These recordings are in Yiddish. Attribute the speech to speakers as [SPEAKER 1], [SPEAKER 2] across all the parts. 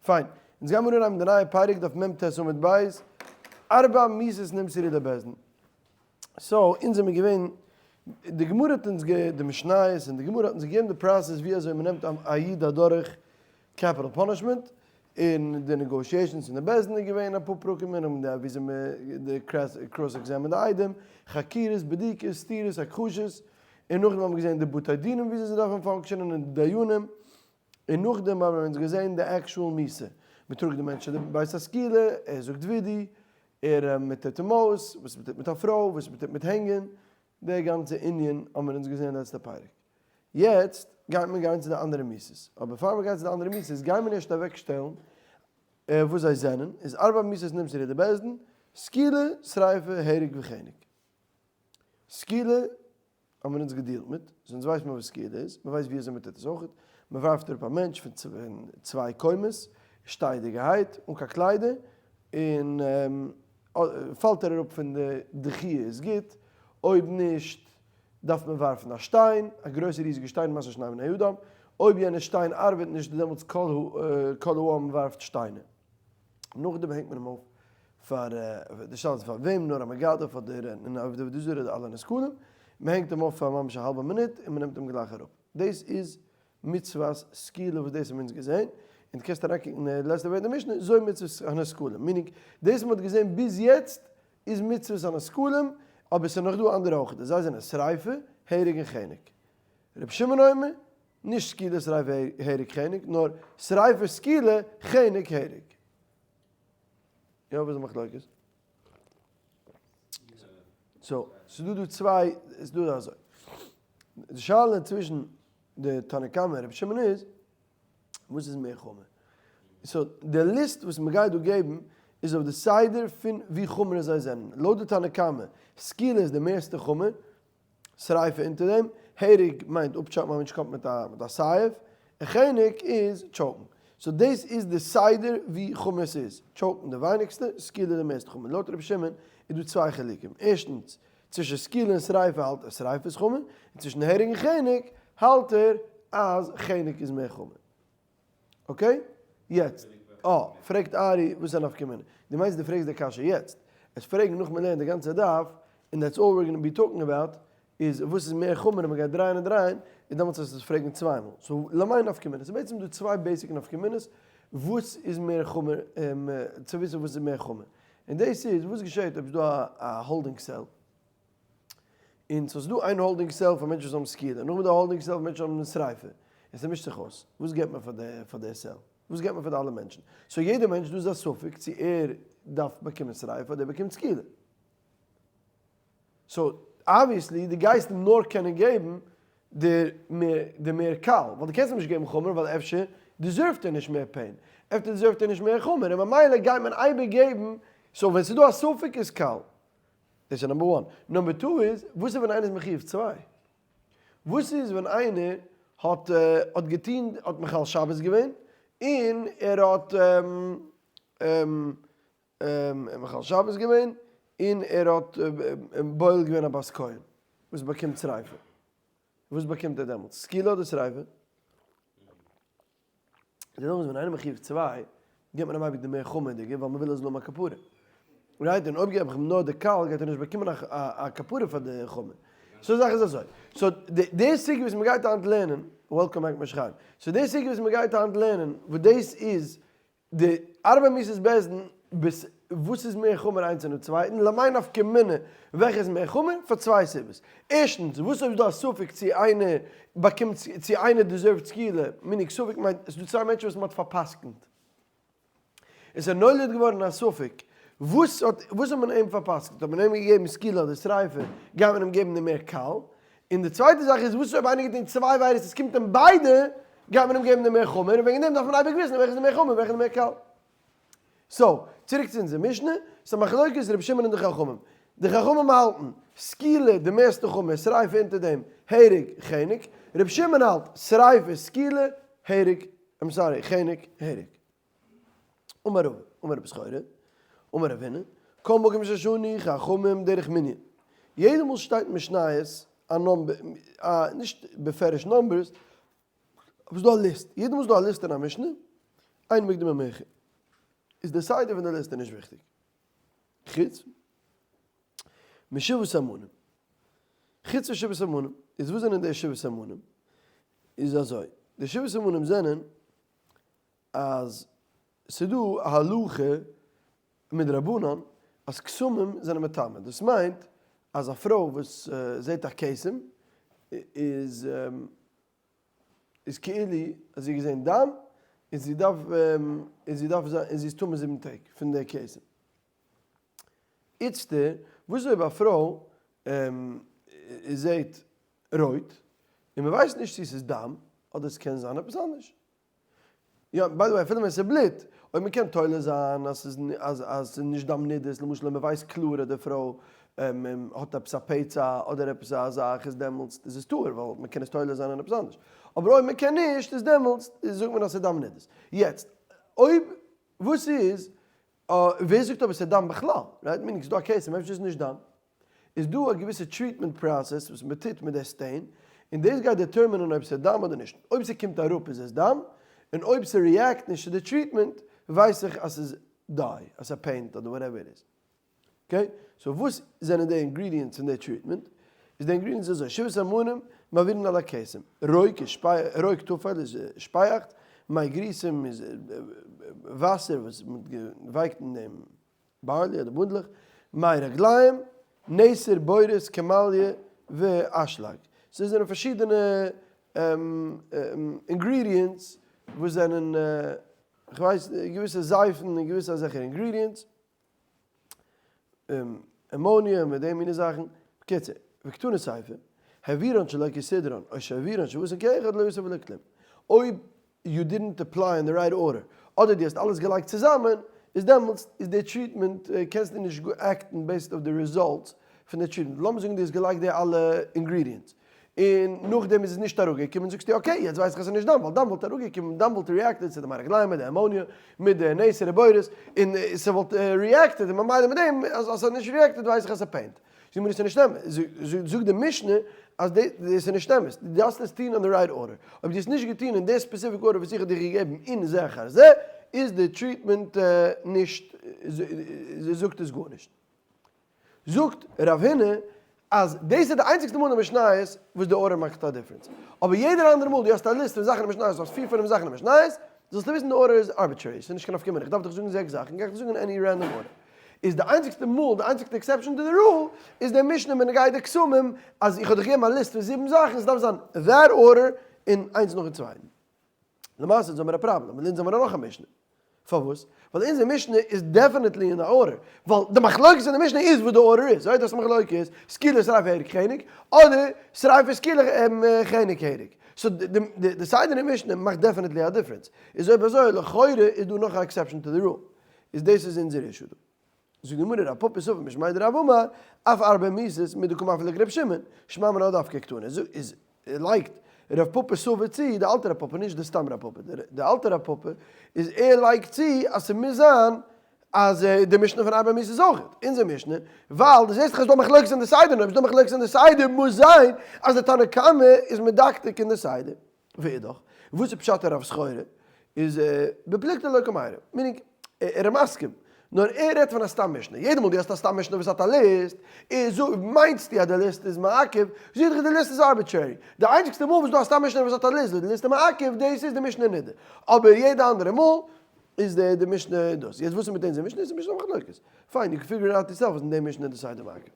[SPEAKER 1] פיין, אונז גיימיר אנהייבן די נייע פרק דף מ ט עמוד ב', ארבע מיתות נמסרו לבית דין. so, אונז זעמיר געווען, די גמרא האט אונז גע, די משניות און די גמרא האט אונז געגעבן די process ווי אזוי מ'נעמט א איד אדורך capital punishment, און די negotiations אין די בית דין איז געווען אפאר פרקים און די וויאזוי מ די cross examine די עדים, חקירות, בדיקות, סתירות, הכחשות, און נאכדעם האבן מיר געזען די בתי דינים וויאזוי זיי דארפן function ען און די דיינים, און נאכדעם האבן אונז געזען די actual מיתה, מען טראגט די מענטש צו די בית הסקילה, ער זאגט וידוי, ער מען טוט אים אויס, וואס מען טוט מיט א פרוי, וואס מען טוט מיט הענגען, די גאנצע ענין האבן מיר אונז געזען לעצטע פרק. יעצט גייט מען גיין צו די אנדערע מיתות, אבער פאר מען גייט צו די אנדערע מיתות גייען מיר ערשט אוועק שטעלן וואס זיי זענען, איז ארבע מיתות נמסרו לבית דין, סקילה, שריפה, הרג וחנק. סקילה האבן מיר אונז געדילט מיט, so אונז ווייסט מען וואס סקילה איז, מען ווייסט ווי אזוי מען טוט עס אויכעט, מען ווארפט אראפ א מענטש פון צוויי קומות, שטיידיגערהייט, אן קיין קליידער, און פאלט ער אראפ פון די דחייה איז גוט, אויב נישט דארף מען ווארפן א שטיין, א גרויסע ריזיגע שטיין משא שני בני אדם, אויב יענע שטיין ארבעט נישט איז דעמאלטס כל העם ווארפט שטיינער. נאכדעם הענגט מען אים אויף פאר די שאלה איז פאר וועם נאר א מגדף אדער אן עובד עבודה זרה אדער אלע נסקלים, מען הענגט אים אויף פאר ממש א האלבע מינוט און מען נעמט אים גלייך אראפ. דאס איז מצוות סקילה וואס דאס האבן אונז געזען, און דו קענסט אריינקוקן אין די לעצטע ווערטער משנה, זוי מצוות הנסקלים, meaning דאס וואס מען האט געזען ביז יעצט איז מצוות הנסקלים, אבער ס'איז נאך דא אנדערע אויך, זיי זענען שריפה, הרג און חנק. רבי שמעון אומר, נישט סקילה שריפה הרג חנק, נאר שריפה סקילה חנק הרג. יא וואס איז די מחלוקת? so, ס'איז דא דא צוויי, ס'איז דא אזוי. די שאלה צווישן די תנא קמא און רבי שמעון איז, וואס איז מער חמור? so, די ליסט וואס מ'גייט דא געבן איז אויף די סדר פון ווי חמור זיי זענען. לויט די תנא קמא, סקילה איז די מערסטע חמור, שריפה אונטער דעם, הרג מיינט אפטשאפן א מענטש קומט מיט א מיט א סייף, און חנק איז choke ן. so דאס איז די סדר ווי חמור ס'איז, choke ן די ווייניגסטע, סקילה די מערסטע חמור. לויט רבי שמעון איז דא צוויי חילוקים, ערשטנס, צווישן סקילה און שריפה האלט ער שריפה איז חמור, און צווישן הרג און חנק האלט ער אז חנק איז מער חמור. okay? יעצט, אה, פרעגט ארי, וואס איז א נפקא מינה? דו מיינסט דו פרעגסט די קשיא יעצט? עס פרעגן נאך מ'לערנט די גאנצע דף, און that's all we're gonna be talking about, איז וואס איז מער חמור און מ'גייט דרייען און דרייען, איז דעמאלטס וועסטו עס פרעגן צוויי מאל. so למאי נפקא מינה? ס'איז בעצם דא צוויי basic נפקא מינות וואס איז מער חמור, צו וויסן וואס איז מער חמור. און דאס איז, וואס געשעט אויב איז דא א holding cell? און סאיז דא איין holding cell פאר מענטשן וואס האבן סקילה, נאכדעם איז דא א holding cell פאר מענטשן וואס האבן שריפה, און ס'מישט זיך אויס, וואס געבט מען פאר די פאר די cell? וואס געבט מען פאר די אלע מענטשן? so יעדע מענטש דא איז א ספק צו ער דארף באקומען שריפה אדער ער באקומט סקילה. so obviously דו גייסט אים נאר קענען געבן די מער די מער קל, ווייל דו קענסט אים נישט געבן חמור ווייל אפשר deserve ט ער נישט מער pain, אפשר deserve ט ער נישט מער חמור, און ממילא גייט מען אייביג געבן, so ווען ס'איז דא א ספק איז קל. דאס איז number one. number two איז, וואס איז ווען איינער איז מחיוב צוויי? וואס איז ווען איינער האט האט געטון האט מחלל שבת געווען און ער האט מחלל שבת געווען און ער האט בועל געווען א בת כהן וואס באקומט שריפה? וואס באקומט ער דעמאלטס? סקילה אדער שריפה? דערנאך איז ווען איינער מחיוב צוויי, גיבט מען אים אייביג די מער חמור'דיגע ווייל מ'וויל ער זאל האבן א כפרה. right? און אויב געב איך אים נאר די קל גייט ער נישט באקומען א כפרה פאר די חמור. so די זאך איז אזוי. so די סוגיא וואס מ'גייט היינט לערנען, welcome back משה חיים. so די סוגיא וואס מ'גייט היינט לערנען, וואס דאס איז די ארבע מיתות בית דין ביז וואס איז מער חמור איינס אינעם צווייטן, למאי נפקא מינה וועלכע איז מער חמור, פאר צוויי סיבות. ערשטנס, וואס אויב איז דא א ספק צו איינער באקומט צו איינער deserve ט סקילה, meaning ספק מיינט עס איז דא צוויי מענטשן וואס מען האט פאר'פסק'נט, עס איז נולד געווארן א ספק, וואס האט וואס האט מען אים פאר'פסק'נט, האט מען אים געגעבן סקילה אדער שריפה, גייט מען אים געבן די מער קל, און די צווייטע זאך איז, וואס איז אויב איינער געטון צוויי עבירות עס קומט אים ביידע, גייט מען אים געבן די מער חמור, און וועגן דעם דארף מען אייביג וויסן וועלכע איז די מער חמור און וועלכע איז די מער קל. so, צוריק צו אונזער משנה, ס'איז א מחלוקת רבי שמעון און די חכמים. די חכמים האלטן, סקילה די מערסטע חמור, שריפה אונטער דעם, הרג, חנק. רבי שמעון האלט, שריפה, סקילה, הרג, I'm sorry, חנק, הרג. אמר רבא, אמר רבי סחורה, אמר רב הונא, כל מקום ששנו חכמים דרך מנין. יעדע מאל שטייט אין משניות א number, א, נישט בפירוש numbers, אבער ס'איז דא א ליסט, יעדע מאל ס'איז דא א ליסט אין א משנה. אין מוקדם ומאוחר. איז די סדר פון די ליסטע נישט וויכטיג. חוץ משבעת המינים. חוץ פון שבעת המינים. איז וואס זענען די שבעת המינים? איז אזוי, די שבעת המינים זענען אז ס'דא א הלכה מדרבנן אז כתמים זענען מטמא, דאס מיינט אז א פרוי וואס זעט א כתם איז איז כאילו אז זי האט געזען דם און זי דארף און זי דארף זיין און זי איז טמא זיבן טעג פון די כתם. איצטער וואס איז אויב א פרוי זעט רויט און מען ווייסט נישט צו ס'איז דם אדער ס'קען זיין עפעס אנדערש? יא, by the way, אפילו ווען ס'איז בלוט, אויב מ'קען תולה זיין אז ס'איז אז אז ס'איז נישט דם נידות, למשל אויב מ'ווייסט קלאר אז די פרוי האט עפעס א פצע אדער עפעס א זאך איז דעמאלטס איז עס טהור ווייל מ'קען עס תולה זיין אין עפעס אנדערש, אבער אויב מ'קען נישט איז דעמאלטס זאגט מען אז ס'איז דם נידות. יעצט אויב וואס איז ווער זאגט אבער ס'איז דם בכלל? right? meaning ס'איז דא א כתם אפשר איז נישט דם. איז דא א געוויסע treatment process וואס מ'טוט מיט די stain, און דאס גייט determine ען אויב ס'איז דם אדער נישט. אויב ס'קומט אראפ איז עס דם, און אויב ס' react נישט צו די treatment ווייס איך אז ס'איז dye, אז ס'איז paint אדער whatever it is. okay? so וואס זענען די ingredients פון די treatment? איז די ingredients אזוי, שבעת המינים מעבירין על הכתם, רוק איז רוק טפל איז שפייאכץ, מי גריסים איז וואסער וואס מ'האט געווייקט אין דעם barley אדער בונדלעך, מי רגליים, נתר, בורית, כמליא, ואשלג. סאו זענען פארשידענע ingredients וואס זענען, כ'ווייס, געוויסע זייפן און געוויסע אזעלכע ingredients. אמאניע מיט די מיני זאכן, בקיצור, וקתני סיפא, העבירן שלא כסדרן, או שהעבירן שבעתן כאחד לא עשו ולא כלום. אויב you didn't apply אין די right order, אדער דו האסט אלעס געלייגט צוזאמען, איז דעמאלטס איז די treatment קענסטו נישט act ן based אויף די results פון די treatment. לאמיר זאגן דו האסט געלייגט די אלע ingredients, און נאכדעם איז עס נישט אראפגעקומען, זאגסטו okay יעצט ווייס איך אז עס איז נישט דם, ווייל דם וואלט אראפגעקומען, דם וואלט reacted צו די מי רגליים מיט די אמאניע, מיט די נתר ובורית, און ס'וואלט reacted, און ממילא מיט דעם אז עס האט נישט reacted ווייס איך אז ס'איז paint. זאג מיר עס איז נישט אמת, זאגט די משנה אז דאס איז נישט אמת, דו דארפסט עס טון אין די right order, אויב דו האסט נישט געטון אין די specific order וואס איך האב דיר געגעבן אין זה אחר זה, איז די treatment נישט, זאגט עס גארנישט. זאגט רב הונא אז דאס איז די איינציגסטע מאל אין משניות וואס די order מאכט א difference, אבער יעדער אנדערע מאל דו האסט א ליסט פון זאכן אין משניות, האסט פיר פינף זאכן אין משניות, זאלסטו וויסן די order איז arbitrary, ס'איז נישט קיין נפקא מינה, איך דארף דיך זאגן זעקס זאכן, גיי איך דיך זאגן אין any random order. איז די איינציגסטע מאל, די איינציגסטע exception to the rule, איז די משנה בנוגע די כתמים, אז איך האב דיך געגעבן א ליסט פון זיבן זאכן, ס'דארף זיין that order און איינס נאכן צווייטן. למעשה אונז האמיר א פראבלעם, ווייל אונז האמיר נאך א משנה. פארוואס? ווייל אונזער משנה איז definitely אין די order, ווייל די מחלוקת אין די משנה איז וואס די order איז, אויב דאס מחלוקת סקילה שריפה הרג חנק, אדער שריפה סקילה חנק הרג. so די סדר אין משנה מאכט definitely א difference. איז אויב אזוי לכאורה איז דא נאך א exception to the rule. איז דאס איז אונזער issue דא. זאגט די גמרא רב פפא סבר משמיה דרב אמר, אף ארבע מיתות מדקא מפליג ר' שמעון, שמע מינה דווקא קתני, איז לייגט רב פפא סבר צו, די אלטע רב פפא, נישט די סתם רב פפא, די אלטע רב פפא, איז ער לייגט צו אז ס'מוז זיין אז די משנה פון ארבע מיתות אויך, אונזער משנה, ווייל דו זעסט דאך אז ס'דא מחלוקת אין די סדר, און אויב ס'דא מחלוקת אין די סדר מוז זיין אז די תנא קמא איז מדקדק אין די סדר. ואידך, וואס איז פשט הרב סחורה? איז בפלוגתא לא קמיירי, meaning ער איז מסכים, נאר ער רעדט פון א סתם משנה, יעדע מאל דו האסט א סתם משנה וואס האט א ליסט, איז מיינסטו אז די ליסט איז מעכב, זאג איך די ליסט איז arbitrary, די איינציגסטע מאל וואס דא א סתם משנה וואס האט א ליסט וואס די ליסט איז מעכב, דאס איז די משנה נידה, אבער יעדע אנדערע מאל איז די די משנה דאס, יעצט וואס איז מיט אונזער משנה? איז די משנה מחלוקת, פיין, you can figure it out yourself אז אין די משנה איז די סדר מעכב.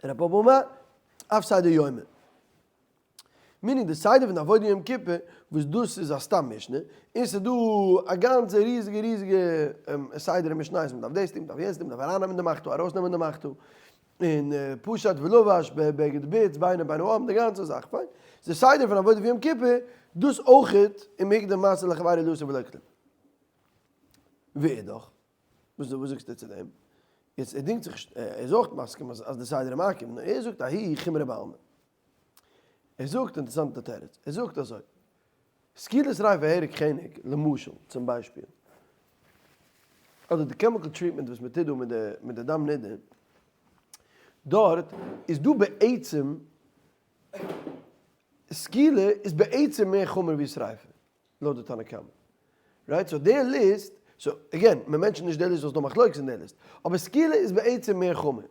[SPEAKER 1] רב פפא אמר, אף סדר יומא. meaning די סדר פון עבודה יום כיפור, וואס דאס איז א סתם משנה, און ס'איז דא א גאנצע ריזיגע ריזיגע סדר אין משניות, מ'דארף דאס טון, מ'דארף יענץ טון, מ'דארף ארייננעמען די מחתה, ארויסנעמען די מחתה, און פשט ולבש בגד בוץ בינו ובין העם, די גאנצע זאך, פיין. די סדר פון עבודה יום כיפור, דאס אויכעט אין מקדם מעשה לחבירו לא עשה ולא כלום. ואידך. וואס זאגסטו צו דעם? יעצט ער דינגט זיך, ער איז אויך מסכים אז די סדר איז מעכב, נאר ער זאגט ההיא חומרא בעלמא. ער זאגט אינטערעסאנטע תירוץ, ער זאגט אזוי, סקילה שריפה הרג חנק, למשל, צום ביישפיל, אדער די chemical treatment וואס מען טוט דא מיט די דם נידה, דארט איז דא בעצם. סקילה איז בעצם מער חמור ווי שריפה, לויט די תנא קמא. right? so די ליסט, so again, מען mention ט נישט די ליסט ווייל ס'דא מחלוקת אין די ליסט, אבער סקילה איז בעצם מער חמור.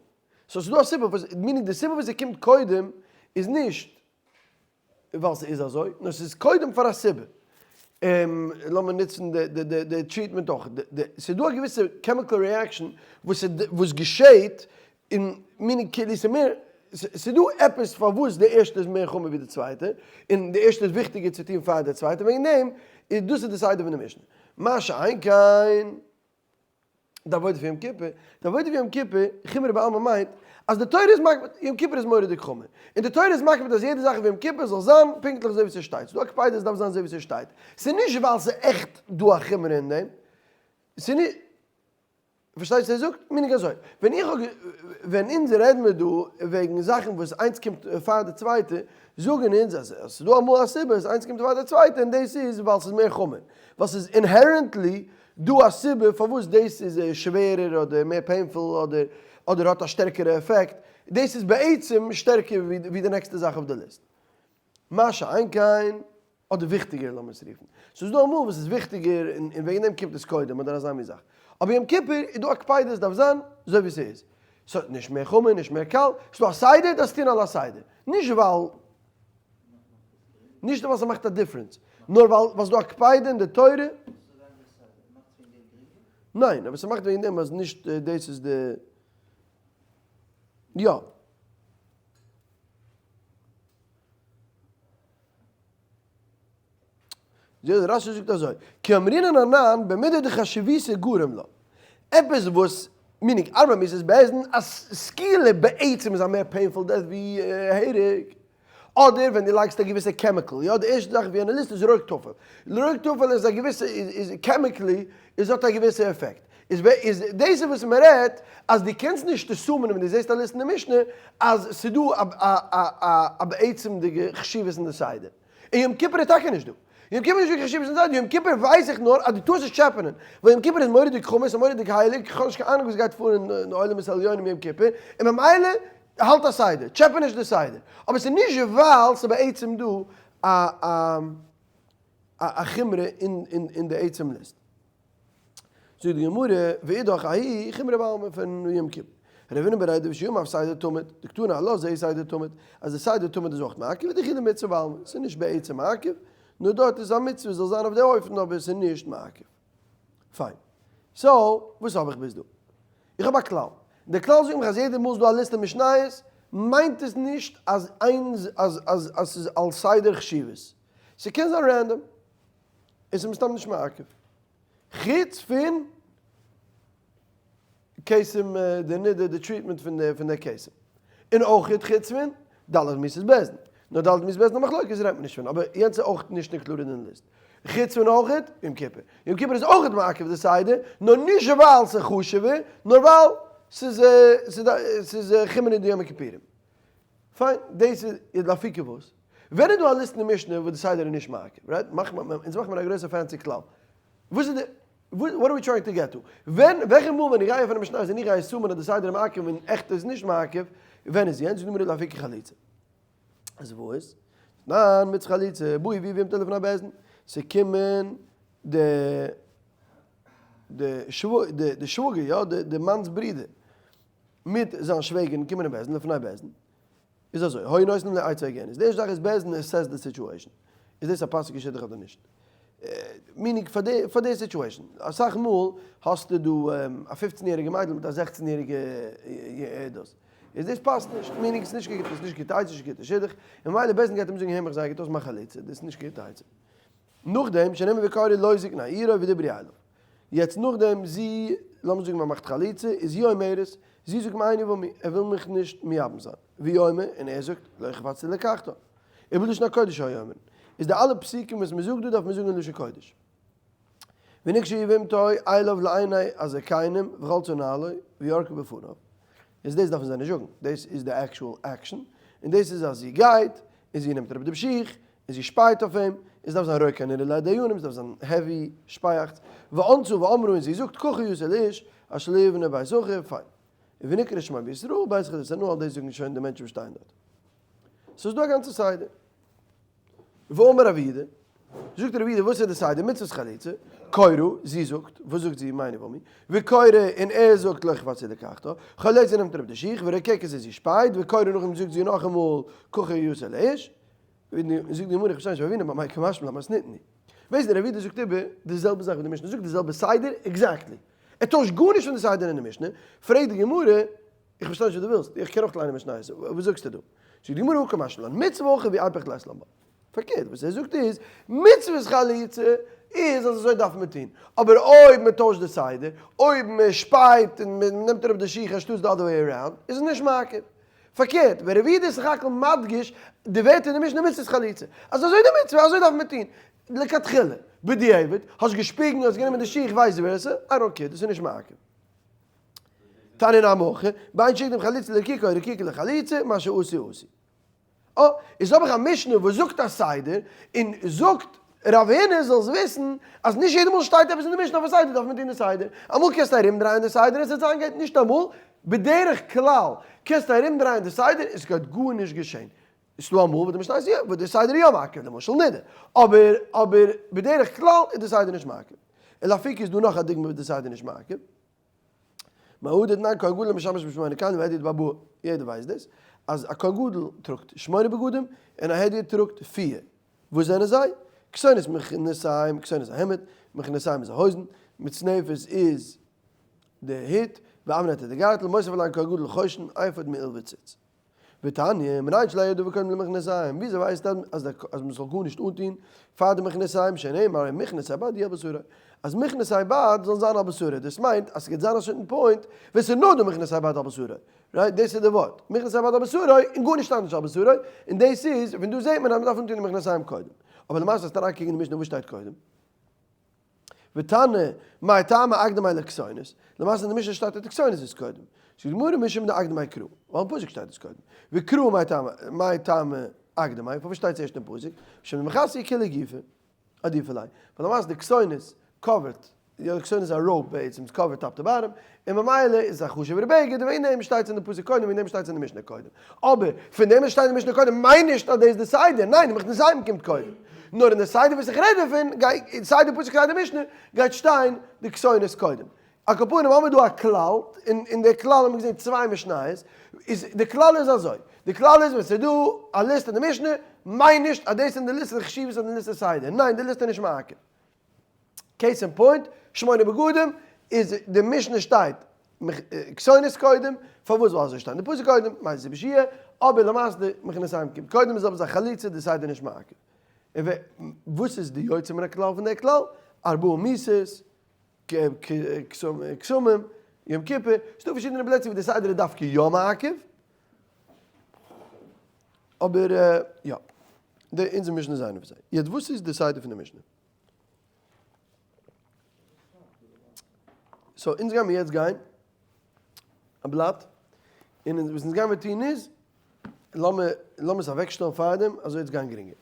[SPEAKER 1] so ס'דא א סיבה וואס, meaning די סיבה וואס ס'קומט קודם איז נישט ווייל ס'איז אזוי, נאר ס'איז קודם פאר א סיבה. לאמיר נוצן די treatment אויך. ס'איז דא א געוויסע chemical reaction וואס געשעהט אין meaning כאילו ס'איז מער, ס'איז דא עפעס פארוואס די ערשטע איז מער חמור ווי די צווייטע, און די ערשטע איז וויכטיגער צו טון פאר די צווייטע, וועגן דעם איז דאס איז די סדר פון די משנה. מה שאין כן די עבודה פון יום כיפור, די עבודה פון יום כיפור, חומרא בעלמא מיינט אז די תורה איז מקפיד, יום כיפור איז מורא'דיג חמור, און די תורה איז מקפיד אז יעדע זאך אויף יום כיפור זאל זיין פונקטליך אזוי ווי ס'שטייט, ס'איז דא א קפידה עס דארף זיין אזוי ווי ס'שטייט, ס'איז נישט ווייל ס'איז עכט דא א חומרא אין דעם, ס'איז נישט. פארשטייסט ער זאגט meaning אזוי, ווען איך האב ווען אונז רעדן מיר דא וועגן זאכן וואס איינס קומט פאר די צווייטע, זאגן אונז אז עס איז דא אמאל א סיבה אז איינס קומט פאר די צווייטע און דאס איז ווייל ס'איז מער חמור, ווייל ס'איז inherently דא א סיבה פארוואס דאס איז שווערער אדער מער painful אדער אדער האט א שטערקערע עפעקט, דאס איז בעצם שטערקער ווי די נעקסטע זאך אויף די ליסט. מה שאין כן. אדער וויכטיגער לאמיר עס רופן. ס'איז דא אמאל וואס איז וויכטיגער און וועגן דעם קומט עס קודם אדער אזא מין זאך. אבער יום כיפור איז דא א קפידה עס דארף זיין אזוי ווי ס'איז. ס'האט נישט מער חמור נישט מער קל. ס'איז דא א סדר דארפסט טון על הסדר. נישט ווייל נישט ווייל ס'מאכט א difference. נאר ווייל ווייל ס'איז דא א קפידה אין די תורה. ניין אבער ס'מאכט וועגן דעם אז נישט דאס איז די יא. רשי זאגט אזוי, כי אמרינן אנן במידי דחשיבותא גרם לה, עפעס וואס, meaning ארבע מיתות בית דין, אז סקילה בעצם איז א מער painful death ווי הרג, אדער ווען דו לייגסט א געוויסע chemical, יא די ערשטע זאך ווי אנאליסט איז רוק טפל, רוק טפל איז א געוויסע איז chemically איז האט א געוויסע עפעקט, איז איז דאס איז וואס מען רעדט אז דו קענסט נישט assume ען ווען דו זעסט א ליסט אין די משנה אז ס'דא א א א א בעצם'דיגע חשיבות אין די סדר. און יום כיפור איז טאקע נישט דא. יום כיפור איז נישט דא קיין חשיבות אין די סדר, יום כיפור ווייס איך נאר אז דו טארסט נישט טשעפענען, ווייל יום כיפור איז מורא'דיג חמור, מורא'דיג הייליג, איך האב נישט קיין אהנונג וואס גייט פאר אין עולמות עליונים יום כיפור, און ממילא האלט א סדר, טשעפע נישט די סדר. אבער ס'איז נישט ווייל ס'איז בעצם דא א א א חומרא אין די עצם ליסט. זאגט די גמרא, ואידך ההיא חומרא בעלמא פון יום כיפור. רב הונא בריה דרב יהושע אמר סדר תמיד, דקתני עלה זה סדר תמיד, אז די סדר תמיד איז אויך מעכב, ודחי למצוה בעלמא, ס'איז נישט בעצם מעכב, נאר דארט איז א מצוה זאל זיין אויף די אופן אבער ס'איז נישט מעכב. פיין. so, וואס האב איך ביז דא? איך האב א כלל. די כלל זאגט מיך אז יעדע מאל ס'דא א ליסטע משניות, מיינט עס נישט אז איינס אז אז אז ס'איז על סדר חשיבות. ס'קען זיין random. און ס'איז מסתם נישט מעכב. חוץ פון כתם די נידה די treatment פון די פון די כתם. און אויך חוץ פון ד' מיתות בית דין. נאר ד' מיתות בית דין א מחלוקת רעדט מען נישט פון אבער יענץ איז אויך נישט included אין ליסט. חוץ פון אויך יום כיפור. יום כיפור איז אויך מעכב די סדר, נאר נישט ווייל ס'איז חשוב'ער, נאר ווייל ס'איז ס'איז חומרא דיום הכיפורים. פיין, דאס איז לאפוקי וואס? ווען איז דא א ליסט אין די משנה וואס די סדר איז נישט מעכב, right? מאך מיר, אונז מאכן מיר א גרויסע fancy כלל. וואס איז די, what are we trying to get to? ווען, וועלכע מאל ווען איך גיי עפענען משניות און איך גיי assume ען אז די סדר איז מעכב און עכט איז נישט מעכב, ווען איז יענץ? זאגט די גמרא לאפוקי חליצה. אז וואס? ניין, מיט חליצה, בואי ווי וועם טעלעפאן א בית דין? ס'קומען די די די שוואגער, יא, די מאנ'ס ברודער. מיט זיין שוועגערין קומען אין בית דין לפני בית דין, איז אזוי, היו נותנים לו עצה הוגנת, די ערשטע זאך איז בית דין assess די situation, איז דאס א פאסיגע שידוך אדער נישט, meaning פאר די פאר די situation, אסאך מאל האסטו דא א פופצן יעריגע מיידל מיט א זעכצן יעריגע דאס, איז דאס פאסט נישט, meaning ס'איז נישט קיין גוטע, ס'איז נישט גוטע עצה, נישט גוטע שידוך, און ממילא בית דין גייט אים זאגן הער מיך זייער גוט אויס מאך חליצה, דאס איז נישט קיין גוטע עצה. נאכדעם שנאמר וקראו לו זקני עירו ודיברו אליו. יעצט נאכדעם זי, לאמיר זאגן מען מאכט חליצה, איז היא אומרת, זי זאגט מאיני ואמי, ער וויל מיך נישט מייבם זיין, והוא אומר, און ער זאגט, לא חפצתי לקחתה. ובלשון הקודש היו אומרים. איז די אלע פסוקים וואס מען זאגט דא דארף מען זאגן אין לשון קודש. ונגשה יבמתו אליו לעיני הזקנים וחלצה נעלו וירקה בפניו. איז דאס דארפן זיי נישט זאגן, דאס איז די actual action, און דאס איז אז זי גייט און זי נעמט אראפ די שיך און זי שפייט אויף אים, עס דארף זיין רוק הנראה לדיינים, עס דארף זיין heavy שפייאכץ, וענתה ואמרה און זי זאגט ככה יעשה לאיש אשר לא יבנה בית אחיו, פיין. ונקרא שמו בישראל בית חדש הנהל, דאס זאגן שוין די מענטשן וואס שטייען דארט. ס'איז דא א גאנצע סדר. ואמר רב יהודה, זאגט רב יהודה וואס איז די סדר מצוות חליצה, קורא, זי זאגט, וואס זאגט זי, מיין יבמי, וקורא, און ער זאגט לא חפצתי לקחתה, חולצה נעמט אראפ די שיך, ורוקקת זי שפייט, וקורא נאכדעם זאגט זי נאכאמאל ככה יעשה לאיש, זאגט די גמרא איך פארשטיי נישט רב הונא במאי קא משמע לן מתניתין. ווייסט דער רב יהודה זאגט איבער די זעלבע זאך ווי די משנה זאגט די זעלבע סדר exactly, ער טוישט גארנישט פון די סדר אין די משנה, פרעגט די גמרא איך פארשטיי נישט וואס דו ווילסט, איך קען אויך ליינען משניות, וואס זאגסטו דא? זאגט די גמרא הא קא משמע לן, מצוה הכי ואיפוך לית לן בה. פארקערט, וואס ער זאגט איז, מצוות חליצה איז אז אזוי דארף מען טון, אבער אויב מען טוישט די סדר, אויב מען שפייט און מען נעמט אראפ די שיך אנשטאטס די other way around, איז עס נישט מעכב. פארקערט, ווען רב יהודה איז סך הכל מדגיש די ווערטער אין די משנה מצוות חליצה, אז אזוי די מצוה, אזוי דארף מען טון, לכתחילה, בדיעבד, האסט געשפיגן, האסט גענומען די שיך, vice versa, I don't care, דאס איז נישט מעכב. תניא נמי הכי, בין שהקדים חליצה לרקיקה או רקיקה לחליצה, מה שעשו עשו. אה, איז האב איך א משנה וואס זאגט א סדר, און זאגט רב הונא זאלסט וויסן אז נישט יעדע מאל שטייט עפעס אין די משנה אויף א סדר דארף מען טון די סדר, אמאל קענסטו ארומדרייען די סדר און ס'וועט זיין גוט, נישט אמאל, בדרך כלל קענסטו ארומדרייען די סדר און ס'גייט גארנישט געשען. ס'דא אמאל וואס די משנה איז יא, וואס די סדר איז יא מעכב, למשל נידה, אבער אבער בדרך כלל איז די סדר נישט מעכב. און לאפוקי איז דא נאך א דוגמא וואס די סדר איז נישט מעכב. מהא דתנן כהן גדול משמש בשמונה כלים והדיוט בארבעה, יעדער ווייסט דאס אז א כהן גדול טראגט שמונה בגדים און א הדיוט טראגט פיר, וואס זענען זיי? כתונת מכנסיים, כתונת איז א העמד, מכנסיים איז א הויזן, מצנפת איז די הוט, ואבנט איז די גארטל, מוסיף עליהן כהן גדול חושן, אפוד מעיל וציץ. ותניא, מנין שלא יהא דבר קודם למכנסיים, וויאזוי ווייסט מען אז אז מען זאל גארנישט אנטון פאר די מכנסיים, שנאמר מכנסי בד יהיו על בשרו, אז מכנסי בד זאלן זיין על בשרו, דאס מיינט אז ס'גייט זיין א certain point ווען ס'איז נאר דא מכנסי בד על בשרו, right? דאס איז די ווארט, מכנסי בד על בשרו און גארנישט אנדערש על בשרו, און דאס איז, פון דא זעט מען אז מ'דארף אנטון די מכנסיים קודם. אבער למעשה אז תנא קעגן די משנה וואס שטייט קודם? ותנא, מאי טעמא אקדמיה לכתונת, למעשה אין די משנה שטייט אז די כתונת איז קודם, זאגט די גמרא משום דאקדמיה קרא, ווייל אין פסוק שטייט עס קודם, וקרא מאי טעמא, מאי טעמא אקדמיה, פארוואס שטייט עס ערשט אין פסוק, משום דמכסיא כוליה גופא, עדיפא ליה, ווייל למעשה די כתונת cover ט, יא די כתונת איז א robe בעצם, עס cover ט top to bottom, און ממילא איז עס א חשוב'ערע בגד, און וועגן דעם שטייט עס אין די פסוק קודם, וועגן דעם שטייט עס אין די משנה קודם. אבער פון דעם וואס שטייט אין די משנה קודם מיינט נישט אז דאס איז די סדר, ניין, די מכנסיים קומט קודם. נאר אין די סדר וואס איך רעד דערפון, גייט, סיי די פסוק סיי די משנה, גייט שטיין די כתונת קודם. על כל פנים האבן מיר דא א כלל, און אין די כלל האבן מיר געזען צוויי משניות, איז די כלל איז אזוי, די כלל איז ווען ס'איז דא א ליסט אין די משנה, מיינט נישט אז דאס אין די ליסט איז חשיבות אדער די ליסט איז סדר, ניין די ליסט איז נישט מעכב. case in point, שמונה בגדים, איז די משנה שטייט כתונת קודם, פארוואס ווייל אזוי שטייט אין די פסוק קודם, מאיזה סיבה שיהיה, אבער למעשה די מכנסיים קומט קודם איז אבער זיין חליצה די סדר נישט מעכב. און וואס איז די יוצא מן הכלל פון די כלל? ארבעה מיתות, כתמים, יום כיפור, ס'דא פארשידענע פלעצער ווי די סדר איז דווקא יא מעכב, אבער יא, די אונזער משנה איז איינע פון זיי. יעצט וואס איז די סדר פון די משנה? so אונז גיימיר יעצט גיין א בלאט, און וואס אונז גיימיר טון איז, לאמיר לאמיר עס אוועקשטעלן פארדעם אזוי וועט עס גיין גרינגער.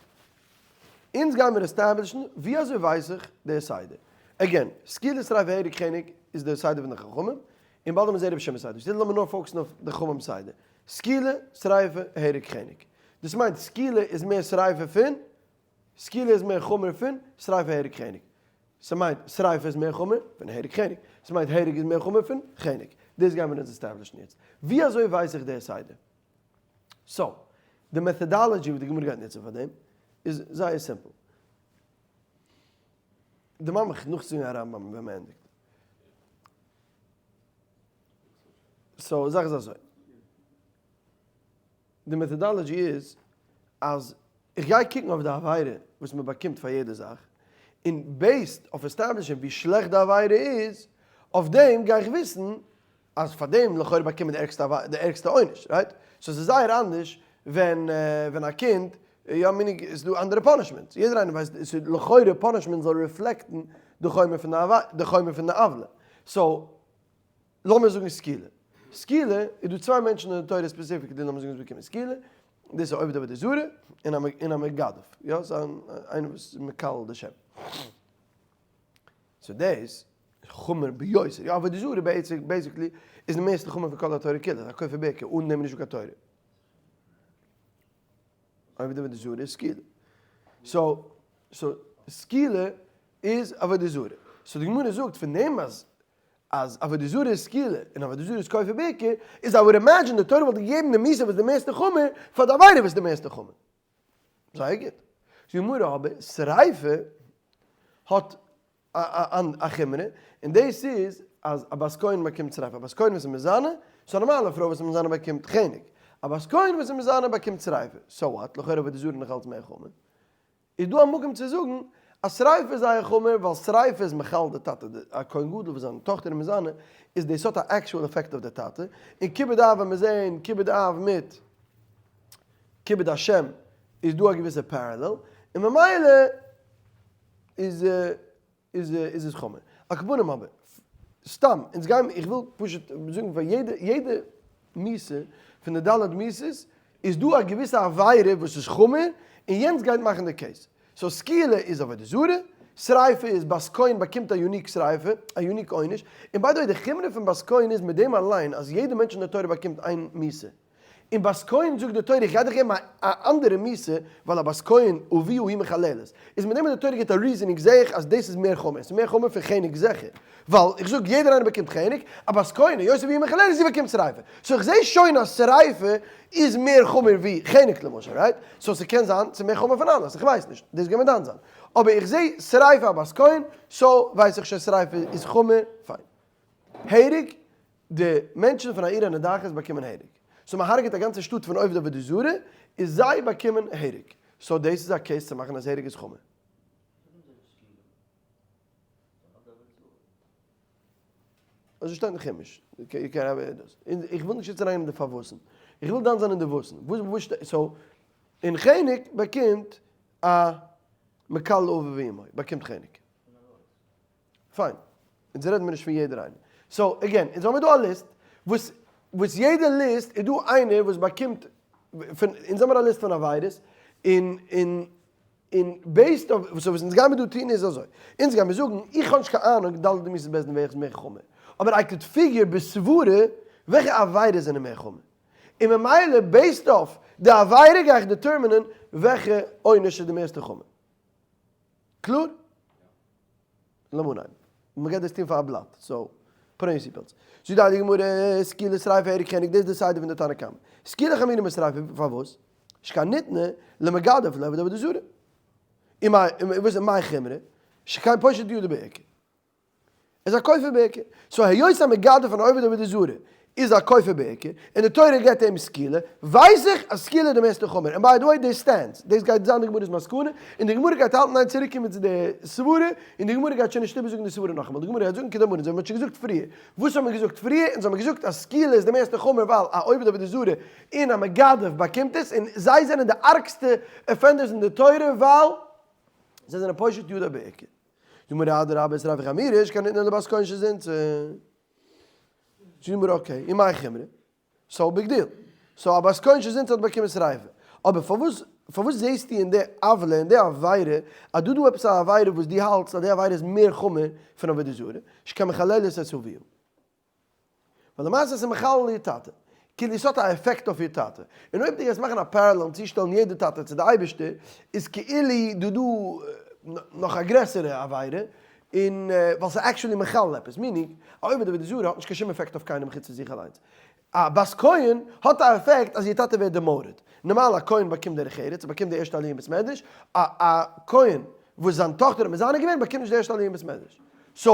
[SPEAKER 1] אונז גיימיר establish ן ווי אזוי ווייס איך דער סדר. again, סקילה שריפה הרג חנק איז דער סדר פון די חכמים, און באלד האבן מיר זעהן רבי שמעון סדר. שטיל לאמיר נאר focus ן אויף די חכמים סדר. סקילה, שריפה, הרג חנק. דאס מיינט סקילה איז מער שריפה פון סקילה איז מער חמור פון שריפה הרג חנק. ס'מיינט שריפה איז מער חמור פון הרג חנק. ס'מיינט הרג איז מער חמור פון חנק. דאס גייען מיר אונז establish ן יעצט. ווי אזוי ווייס איך דער סדר? so, די methodology וואס די גמרא גייט נוצן פאר דעם איז זייער simple. דערמאן מיך נאכצוזאגן א רמב ם ווען מ'ענדיגט. so, די זאך איז אזוי. די methodology איז אז איך גיי קוקן אויף די עבירה וואס מען באקומט פאר יעדע זאך, און based אויף establish ן ווי שלעכט די עבירה איז, אויף דעם גיי איך וויסן אז פאר דעם לכאורה באקומט מען די ערגסטע עונש, right? so ס'איז זייער אנדערש ווען ווען א קינד, יא meaning ס'איז דא אנדערע punishments, יעדער איינער ווייסט ס'איז לכאורה punishment זאל reflect ן די חומר פון די חומר פון די עוולה, so לאמיר זאגן סקילה. סקילה איז דא צוויי מענטשן אין די תורה specifically לאמיר זאגן וואס באקומען סקילה, דאס איז עובד עבודה זרה און א מגדף, יא ס'איז איינער וואס איז מקלל די שם. so דאס חמור ביותר, יא עבודה זרה basically איז די מערסטע חמור פון כל התורה כולה, א כופר בעיקר, אן דעם איז נישטא קיין תורה. עובד עבודה זרה איז סקילה. So, so סקילה איז עבודה זרה. So די גמרא זאגט פון דעם אז אז עבודה זרה איז סקילה און עבודה זרה איז כופר בעיקר, איז I would imagine די תורה וואלט געגעבן די מיתה וואס איז די מערסטע חמור פאר די עבירה וואס איז די מערסטע חמור. זייער גוט. זאגט די גמרא אבער שריפה האט א חומרא, און דאס איז אז א בת כהן באקומט שריפה, א בת כהן וואס איז מזנה, ס'איז א נארמאלע פרוי וואס איז מזנה באקומט חנק, א בת כהן וואס איז מזנה באקומט שריפה, so what, לכאורה עבודה זרה נאך אלץ מער חמור. איז דא א מקום צו זאגן אז שריפה איז זייער חמור ווייל שריפה איז מחלל די טאטע, א כהן גדול וואס זיין טאכטער איז מזנה איז דאס האט א actual effect אויף די טאטע, און כיבוד אב ווען מיר זעהן כיבוד אב מיט כיבוד השם איז דא א געוויסע parallel, און ממילא איז איז איז עס חמור. על כל פנים אבער, סתם, אונז גיימיר, איך וויל פשוט זאגן פאר יעדע, יעדע מיתה פון די ד' מיתות איז דא א געוויסע עבירה וואס איז חמור, און יענץ גייט מאכן די case. So סקילה איז עבודה זרה, שריפה איז בת כהן באקומט א unique שריפה, א unique עונש, און by the way די חומרא פון בת כהן איז מיט דעם אליין אז יעדע מענטש אין די תורה באקומט איין מיתה. און בת כהן זאגט די תורה איך גיי דיך געבן א אנדערע מיתה ווייל א בת כהן אביה היא מחללת איז מיט דעם וואס די תורה גיבט א reasoning זעה איך אז דאס איז מער חמור, ס'איז מער חמור פון חנק זיכער ווייל איך זאג יעדער איינער באקומט חנק, א בת כהן היות אביה מחללת זי באקומט שריפה, so איך זעה שוין אז שריפה איז מער חמור ווי חנק למשל right? So ס'קען זיין ס'איז מער חמור פון אלעס איך ווייס נישט דאס גייט מען דן זיין אבער איך זעה שריפה א בת כהן so ווייס איך שוין שריפה איז חמור פיין. הרג, די מענטשן פון א עיר הנידחת באקומען הרג. So מען הרג'עט א גאנצע שטאט פון עובדי עבודה זרה, איז זיי באקומען הרג. So דאס איז א case צו מאכן אז הרג איז חמור. אזוי שטייט אין חומש. איך וויל נישט יעצט אריינגיין אין די פארוואסן. איך וויל דן זיין אין די וואסן. So אין חנק באקומט א מקלל אביו ואמו באקומט חנק. פיין. אונז רעדן מיר נישט פון יעדער איינער. So again, אונז האמיר דא א ליסט, וואס וואס יעדע ליסט איז דא איינער וואס באקומט פון, אונז האמיר א ליסט פון עבירות, און און און based אויף, so וואס אונז גיימיר דא טון איז אזוי, אונז גיימיר זאגן, איך האב נישט קיין אהנונג ד' מיתות בית דין וועלכע איז מער חמור, אבער I could figure בסברה וועלכע עבירות זענען מער חמור, און ממילא based אויף די עבירה גיי איך determine ען וועלכע עונש איז די מערסטע חמור. קלאר? לאמיר אנהייבן. מען גייט דאס טון פאר א בלאט, so put on your seat belts. זאגט די הייליגע גמרא, סקילה שריפה הרג חנק, דאס איז די סדר פון די תנא קמא. סקילה חמורה משריפה, פארוואס? שכן ניתנה למגדף לעובד עבודה זרה. און וואס איז מאי חומרא? שכן פושט ידו בעיקר. איז א כופר בעיקר. So היות א מגדף פון עובד עבודה זרה איז א כופר בעיקר, און די תורה געבט אים סקילה, ווייס איך אז סקילה איז די מערסטע חמור. און by the way דאס stands. דאס גייט זיין די גמרא'ס מסקנא, און די גמרא גייט האלטן איין צוריק קומען צו די סברה, און די גמרא גייט שוין נישט איבערזאגן די סברה נאכאמאל, די גמרא גייט זאגן כדאמרן, אזוי ווי מ'האט שוין געזאגט פריער. וואס האט מען געזאגט פריער? אונז האמיר געזאגט אז סקילה איז די מערסטע חמור ווייל א עובד עבודה זרה און א מגדף באקומט עס, און זיי זענען די ארגסטע offenders אין די תורה ווייל זיי זענען פושט ידו בעיקר. זאג מיר אדרבה שריפה חמורה שכן ניתנה לבת כהן שזינתה. זאג מיר okay, ומאי חומרא? So big deal. So א בת כהן שזינתה האט באקומען שריפה. אבער פארוואס פארוואס זעהסטו אין די עוולה אין די עבירה אז דא דא עפעס א עבירה וואס דו האלטסט אז די עבירה איז מער חמור פון עבודה זרה, שכן מחללת את אביה. ווייל למעשה איז מחלל איר טאטע. כאילו עס האט א עפעקט אויף איר טאטע. און אויב דו גייסט מאכן א parallel און צושטעלן יעדע טאטע צו די אייבערשטער, איז כאילו דא דא נאך א גרעסערע עבירה, און ווייל ס'איז actually מחלל עפעס, meaning, א עובד עבודה זרה האט נישט קיין שום עפעקט אויף קיינעם חוץ פון זיך אליינס. א בת כהן האט א עפעקט אז איר טאטע ווערט demoted. נארמאל א כהן באקומט דרך ארץ, ער באקומט די ערשטע עליה אין בית מדרש, א א כהן וואס זיין טאכטער האט מזנה געווען באקומט נישט די ערשטע עליה אין בית מדרש. So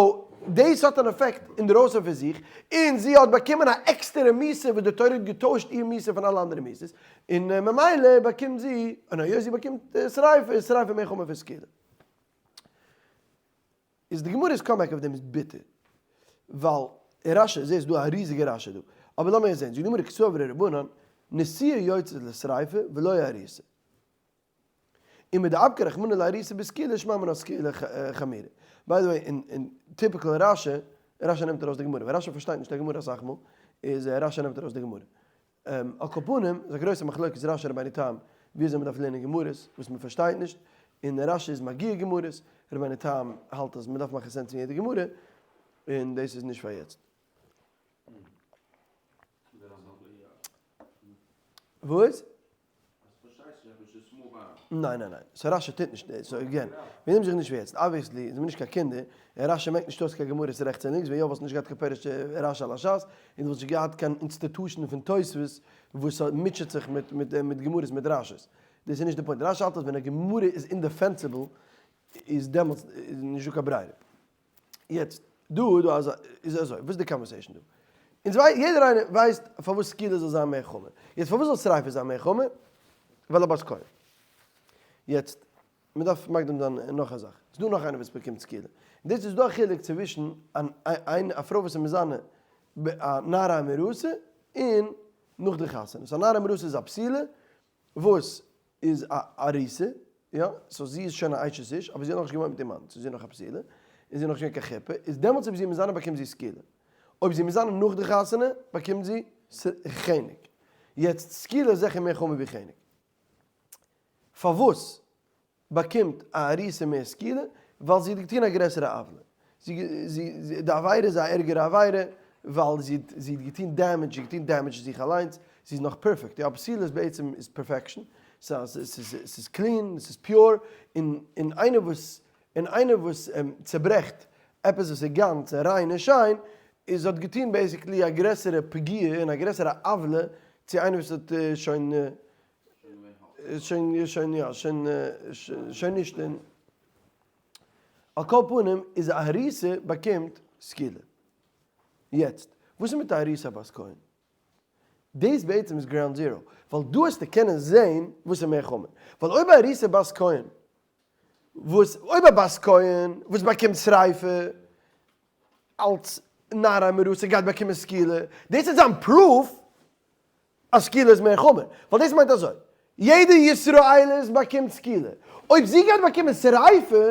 [SPEAKER 1] דאס האט אן עפעקט אינדערויסן פון זיך, און זי האט באקומען א עקסטערע מיתה וואס די תורה האט געטוישט איר מיתה פון אלע אנדערע מיתות, און ממילא באקומט זי, און היות זי באקומט שריפה איז שריפה מער חמור פון סקילה. איז די גמרא'ס comeback אויף דעם איז ביטער, ווייל אין רש"י, זעהסט דא א ריזיגע רש"י דא, אבער לאמיר זעהן, זאגט די גמרא קסברי רבנן, נשואה יוצאת לשריפה ולא ארוסה. ומדאפקיה רחמנא לארוסה בסקילה שמע מינה סקילה חמירא. by the way, אין typical רש"י, רש"י נעמט ארויס די גמרא, ווען רש"י פארשטייט נישט א גמרא אסאך מאל, איז רש"י נעמט ארויס די גמרא. על כל פנים, איז א גרויסע מחלוקת רש"י רבינו תם ווי אזוי מ'דארף לערנען גמרות וואס מ'פארשטייט נישט, און רש"י איז מגיה גמרות, רבינו תם האלט אז מ'דארף מאכן sense פון יעדע גמרא, און דאס איז נישט פאר יעצט. וואס? ניין ניין ניין, so רשי טוט נישט דאס, so again, מיר נעמען זיך נישט ווי יעצט, obviously זענען מיר נישט קיין קינדער, און רשי מעקט נישט אויס קיין גמרות רעכטס און לינקס, ווען יא וואלסטו נישט געהאט קיין פירוש רשי על השס, און דו וואלסט נישט געהאט קיין institution פון תוספות וואס מוטשעט זיך מיט מיט גמרות מיט רשי'ס, דאס איז נישט די point, רשי האלט אז ווען א גמרא איז indefensible איז דעמאלטס איז נישטא קיין ברירה. יעצט דא איז דא אזא איז אזוי וואס איז די conversation דא? אונז וויי יעדער איינער ווייסט פארוואס סקילה זאל זיין מער חמור. יעצט פארוואס זאל שריפה זיין מער חמור? ווייל א בת כהן. יעצט מען דארף מקדים זיין נאך א זאך. ס'איז דא נאך איינער וואס באקומט סקילה. און דאס איז דא א חילוק צווישן אן איין א פרוי וואס איז מזנה א נערה המאורסה און נאך די חתונה. so א נערה המאורסה איז א בתולה וואס איז א ארוסה, יא, so זי איז שוין א אשת איש, אבער זי האט נאכנישט געוואוינט מיט איר מאן, so זי איז נאך א בתולה, און זי איז נאכנישט געווען קיין חופה, איז דעמאלטס אויב זי איז מזנה באקומט זי סקילה, אויב זי איז מזנה נאך די חתונה באקומט זי חנק, יעצט סקילה איז זיכער מער חמור ווי חנק, פארוואס באקומט א ארוסה מער סקילה? ווייל זי האט געטון א גרעסערע עוולה. זי, די עבירה איז א ערגערע עבירה, ווייל זי האט, זי האט געטון damage, זי האט געטון damage זיך אליינס, זי איז נאך perfect. יא, בתולה איז בעצם איז perfection, ס'איז clean, ס'איז pure, און און איינער וואס, און איינער וואס צעברעכט עפעס וואס איז גאנץ און ריין און שיין, איז האט געטון basically א גרעסערע פגיעה און א גרעסערע עוולה צו איינער וואס האט שוין שוין שוין יא שוין שוין נישט אין על כל פנים איז א ארוסה באקומט סקילה. יעצט וואס איז מיט א ארוסה בת כהן? דאס בעצם איז ground zero ווייל דא וועסטו קענען זעהן וואס איז מער חמור ווייל אויב א ארוסה בת כהן וואס אויב א בת כהן וואס באקומט שריפה אלץ נערה המאורסה גייט באקומען סקילה דאס איז זיין proof אז סקילה איז מער חמור, ווייל דאס מיינט אזוי, יעדע ישראלית באקומט סקילה, אויב זי גייט באקומען שריפה,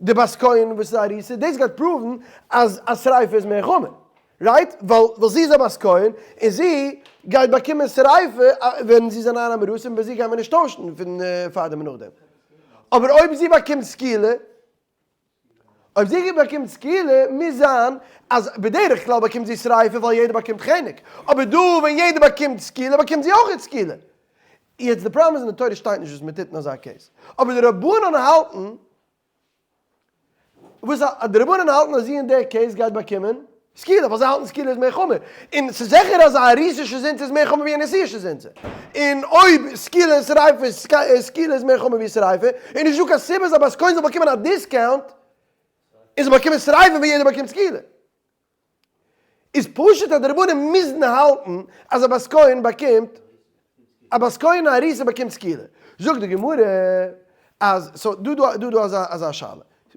[SPEAKER 1] די בת כהן וואס איז ארוסה, דאס גייט prove ן אז אז שריפה איז מער חמור, right? ווייל זי איז א בת כהן און זי גייט באקומען שריפה ווען זי איז א נערה המאורסה און ביי זי גייט מען נישט טוישן פון פארדעם און נאכדעם. אבער אויב זי באקומט סקילה, אויב זי באקומט סקילה מוז זיין אז בדרך כלל באקומט זי שריפה ווייל יעדער באקומט חנק, אבער דא ווען יעדער באקומט סקילה באקומט זי אויך סקילה. יעצט די פראבלעם איז אין די תורה שטייט נישט וואס מען טוט אין אזא case, אבער די רבנן האלטן וואס די רבנן האלטן אז זי אין די case גייט באקומען סקילה ווייל זיי האלטן סקילה איז מער חמור, און ס'איז זיכער אז א ארוסה שזינתה איז מער חמור ווי א נשואה שזינתה, און אויב סקילה און שריפה סקילה איז מער חמור ווי שריפה, איז נישטא קיין סיבה אז א בת כהן זאל באקומען א discount און זאל באקומען שריפה ווען יעדער באקומט סקילה. איז פשוט אז די רבנים מוזן האלטן אז א בת כהן באקומט א בת כהן א ארוסה באקומט סקילה. זאגט די גמרא אז so דא דא דא דא אזא אזא שאלה.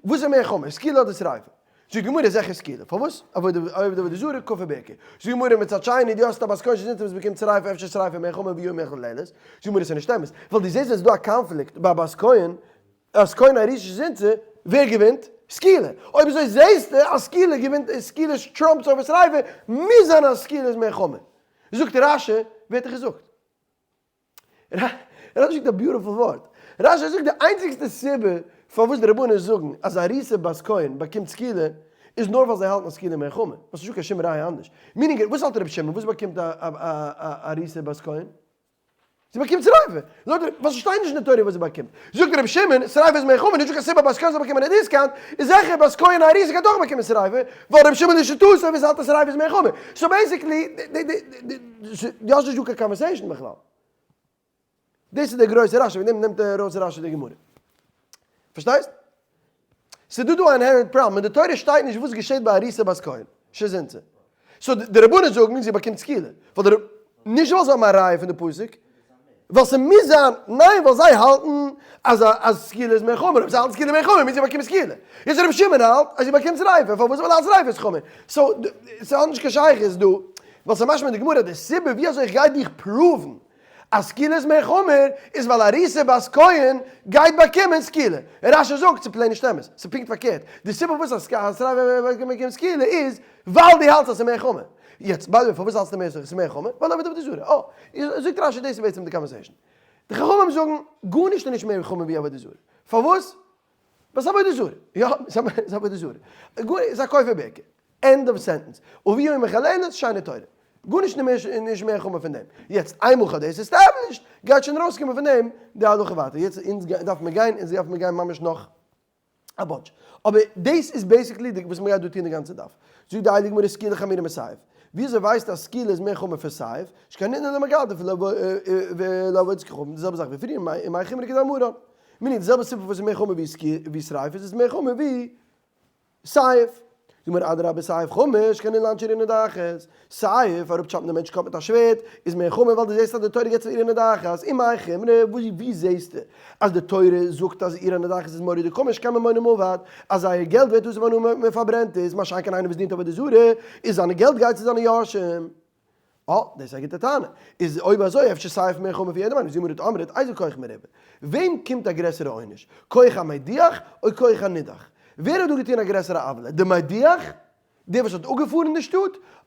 [SPEAKER 1] וואס איז מער חמור סקילה אדער שריפה? זאגט די גמרא זיכער סקילה. פארוואס? עבודה עבודה זרה כופר בעיקר. זאגט די גמרא מצד שני דו האסט א בת כהן שזינתה וואס באקומט שריפה אפשר שריפה מער חמור ווי ומכללת. זאגט די גמרא ס'איז נישט אמת. ווייל דו זעסט ווען ס'איז דא א קאנפליקט ביי א בת כהן בת כהן ארוסה שזינתה, ווער געווינט? סקילה. אויב אזוי זעהסטו אז סקילה געווינט, סקילה trumps over שריפה, מוז זיין אז סקילה איז מער חמור. זאגט רשי, ווער האט דיך געזאגט? רשי זאגט א beautiful ווארט. רשי זאגט די איינציגסטע סיבה פארוואס די רבנים זאגן אז ארוסה בת כהן באקומט סקילה איז נאר ווייל זיי האלטן אז סקילה איז מער חמור. ווייל ס'נישטא קיין שום ראיה אנדערש. meaning וואס האלט רבי שמעון? וואס באקומט א ארוסה בת כהן? זי באקומט שריפה. זאגט ער, וואס שטייט נישט אין די תורה וואס זי באקומט? זאגט רבי שמעון, שריפה איז מער חמור, נישטא קיין סיבה בת כהן זאל באקומען א discount, איז זיכער בת כהן ארוסה גייט אויך באקומען שריפה, ווייל רבי שמעון איז שיטתו וואס האלט אז שריפה איז מער חמור. so basically, דו האסט נישט דא קיין conversation בכלל. דאס איז דער גרויסער רשי, וועגן דעם נעמט ער ארויס רשי די גמרא. פארשטייסט? ס'איז דא דא א inherent problem, אין די תורה שטייט נישט וואס געשעט ביי ארוסה בת כהן, שזינתה. so די רבנים זאגן זי באקומט סקילה, ווייל די נישט ווייל זיי האבן א ראיה פון די פסוק, ווייל ס'מוז זיין, ניין ווייל זיי האלטן אז אז סקילה איז מער חמור, אויב זיי האלטן סקילה מער חמור מוז זי באקומען סקילה. יעצט רבי שמעון האלט אז זי באקומט שריפה, פארוואס? ווייל אלס שריפה איז חמור. so ס'האט נישט קיין שייכות דא, ווייל ס'איז משמע אין די גמרא די סיבה ווי אזוי איך גיי דיך prove ן אז סקילה איז מער חמור איז ווייל ארוסה בת כהן גייט באקומען סקילה. און רשי זאגט ס'איז plain נישט אמת, ס'איז פונקט פארקערט, די סיבה פארוואס א שריפה באקומט סקילה איז ווייל דו האלטסט אז ס'איז מער חמור. יעצט by the way פארוואס האלטסטו מער ס'איז מער חמור? ווייל עבודה זרה. אה, זאגט רשי דאס איז בעצם די conversation. די חכמים זאגן גארנישט איז נישט מער חמור ווי עבודה זרה. פארוואס? ווייל ס'איז עבודה זרה. יא, ס'איז עבודה זרה. ס'איז א כופר בעיקר. end of sentence. אביה ומחללת, שיינע תורה. גארנישט נישט מער חמור פון דעם. יעצט איינמאל כ'האב דאס established, גייט שוין ארויסקומען פון דעם די הלכה ווייטער. יעצט אונז דארף מיר גיין, אונז דארף מיר גיין ממש נאך א bunch. אבער דאס איז basically די וואס מ'גייט דא טון די גאנצע דף. זאגט די הייליגע גמרא סקילה חמורה מסייף. וויאזוי ווייסטו אז סקילה איז מער חמור פון סייף? שכן ניתנה למגדף ולעבודת כוכבים, די זעלבע זאך ווי פריער, ומאי חומרא כדאמרן. מיני' די זעלבע סיבה פארוואס איז מער חמור ווי שריפה איז עס מער חמור ווי סייף. זאג מיר אדרבה סייף חמור שכן ניתנה לאנשי עיר נידחת. סייף, אראפטשאפן די מענטש קאפ מיט א שווערד, איז מער חמור ווייל דו זעסט אז די תורה געבט פאר עיר הנידחת. ומאי חומרא, ווי זעסטו אז די תורה זאגט אז עיר הנידחת איז מורא'דיג חמור שכן ממונם אבד, אז זייער געלט ווערט אסור ווען מען פארברענט עס, מה שאין כן איינער וואס דינט עבודה זרה, איז זיינע געלט גייט צו זיינע יורשים. אה, דאס איז א גוטע טענה. איז אויב אזוי אפשר סייף מער חמור פון יעדעם איינעם, זי מרת אמרת, איזה כח מרובה? וועם קומט א גרעסערע עונש? כח המדיח או כח הנידח? ווער האט דא געטון א גרעסערע עוולה? די מדיח? דער וואס האט אפגעפארן די שטאט?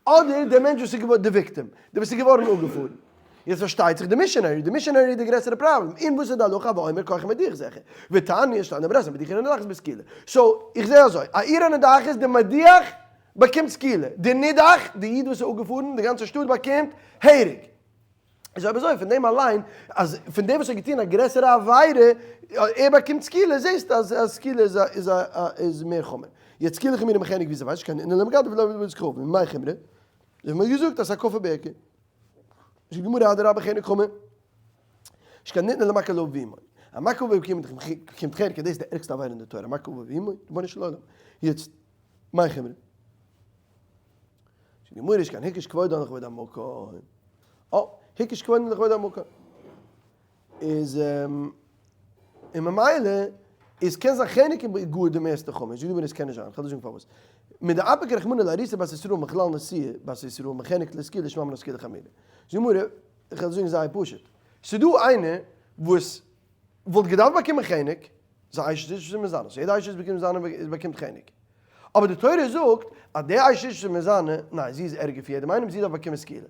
[SPEAKER 1] אדער דער מענטש וואס איז געווארן די victim? דער וואס איז געווארן אפגעפארן? יעצט פארשטייט זיך די missionary, די missionary איז די גרעסערע פראבלעם, און וואס איז די הלכה הוי אומר כח המדיח זוכה? ותניא שטייט אין די ברייתא מדיח עיר הנידחת בסקילה. so איך זע אזוי, א עיר הנידחת די מדיח באקומט סקילה, די נידח, די איד וואס איז אפגעפארן, די גאנצע שטאט באקומט הרג. איז אויב אזוי פון דעם אליין, אז פון דעם וואס האט געטון א גרעסערע עבירה, ער באקומט סקילה, זעסטו אז סקילה איז איז איז מער חמור. יעצט סקילה חמורה מחנק ווי אזוי ווייס איך קיין אינערליכע מגדל ולא ווי זיך אויף, מאי חומרא? זיי האבן מיר געזאגט אז ס'איז א כפה בעיקר. זאגט די גמרא אדרבה חנק חמור. שכן ניתנה למכה לאביו ואמו. א מכה אביו באקומט חנק, דאס איז די ערגסטע עבירה אין די תורה, א מכה אביו ואמו, רבונו של עולם. יעצט. מאי חומרא? זאגט די גמרא שכן הקיש כבודן לכבוד המקום. אה, הקיש כבודן לכבוד המקום. איז און ממילא איז קען זיין חנק איז גאר די מערסטע חמור. זאגט די גמרא עס קען נישט זיין, כ'וועל דיר זאגן פארוואס. מדאפיק רחמנא לארוסה בת ישראל מכלל נשואה בת ישראל מחנק לסקילה שמע מינה סקילה חמירא. זאגט די גמרא, איך וועל זאגן זייער פשוט. ס'דא איינער וואס וואלט געדארפט באקומען חנק, זיי אשת איש וואס איז מזנה, so יעדע אשת איש באקומט מזנה איז באקומט חנק. אבער די תורה זאגט אז די אשת איש וואס איז מזנה, ניין זי איז ערגער פון יעדעם איינעם, זי דארף באקומען סקילה.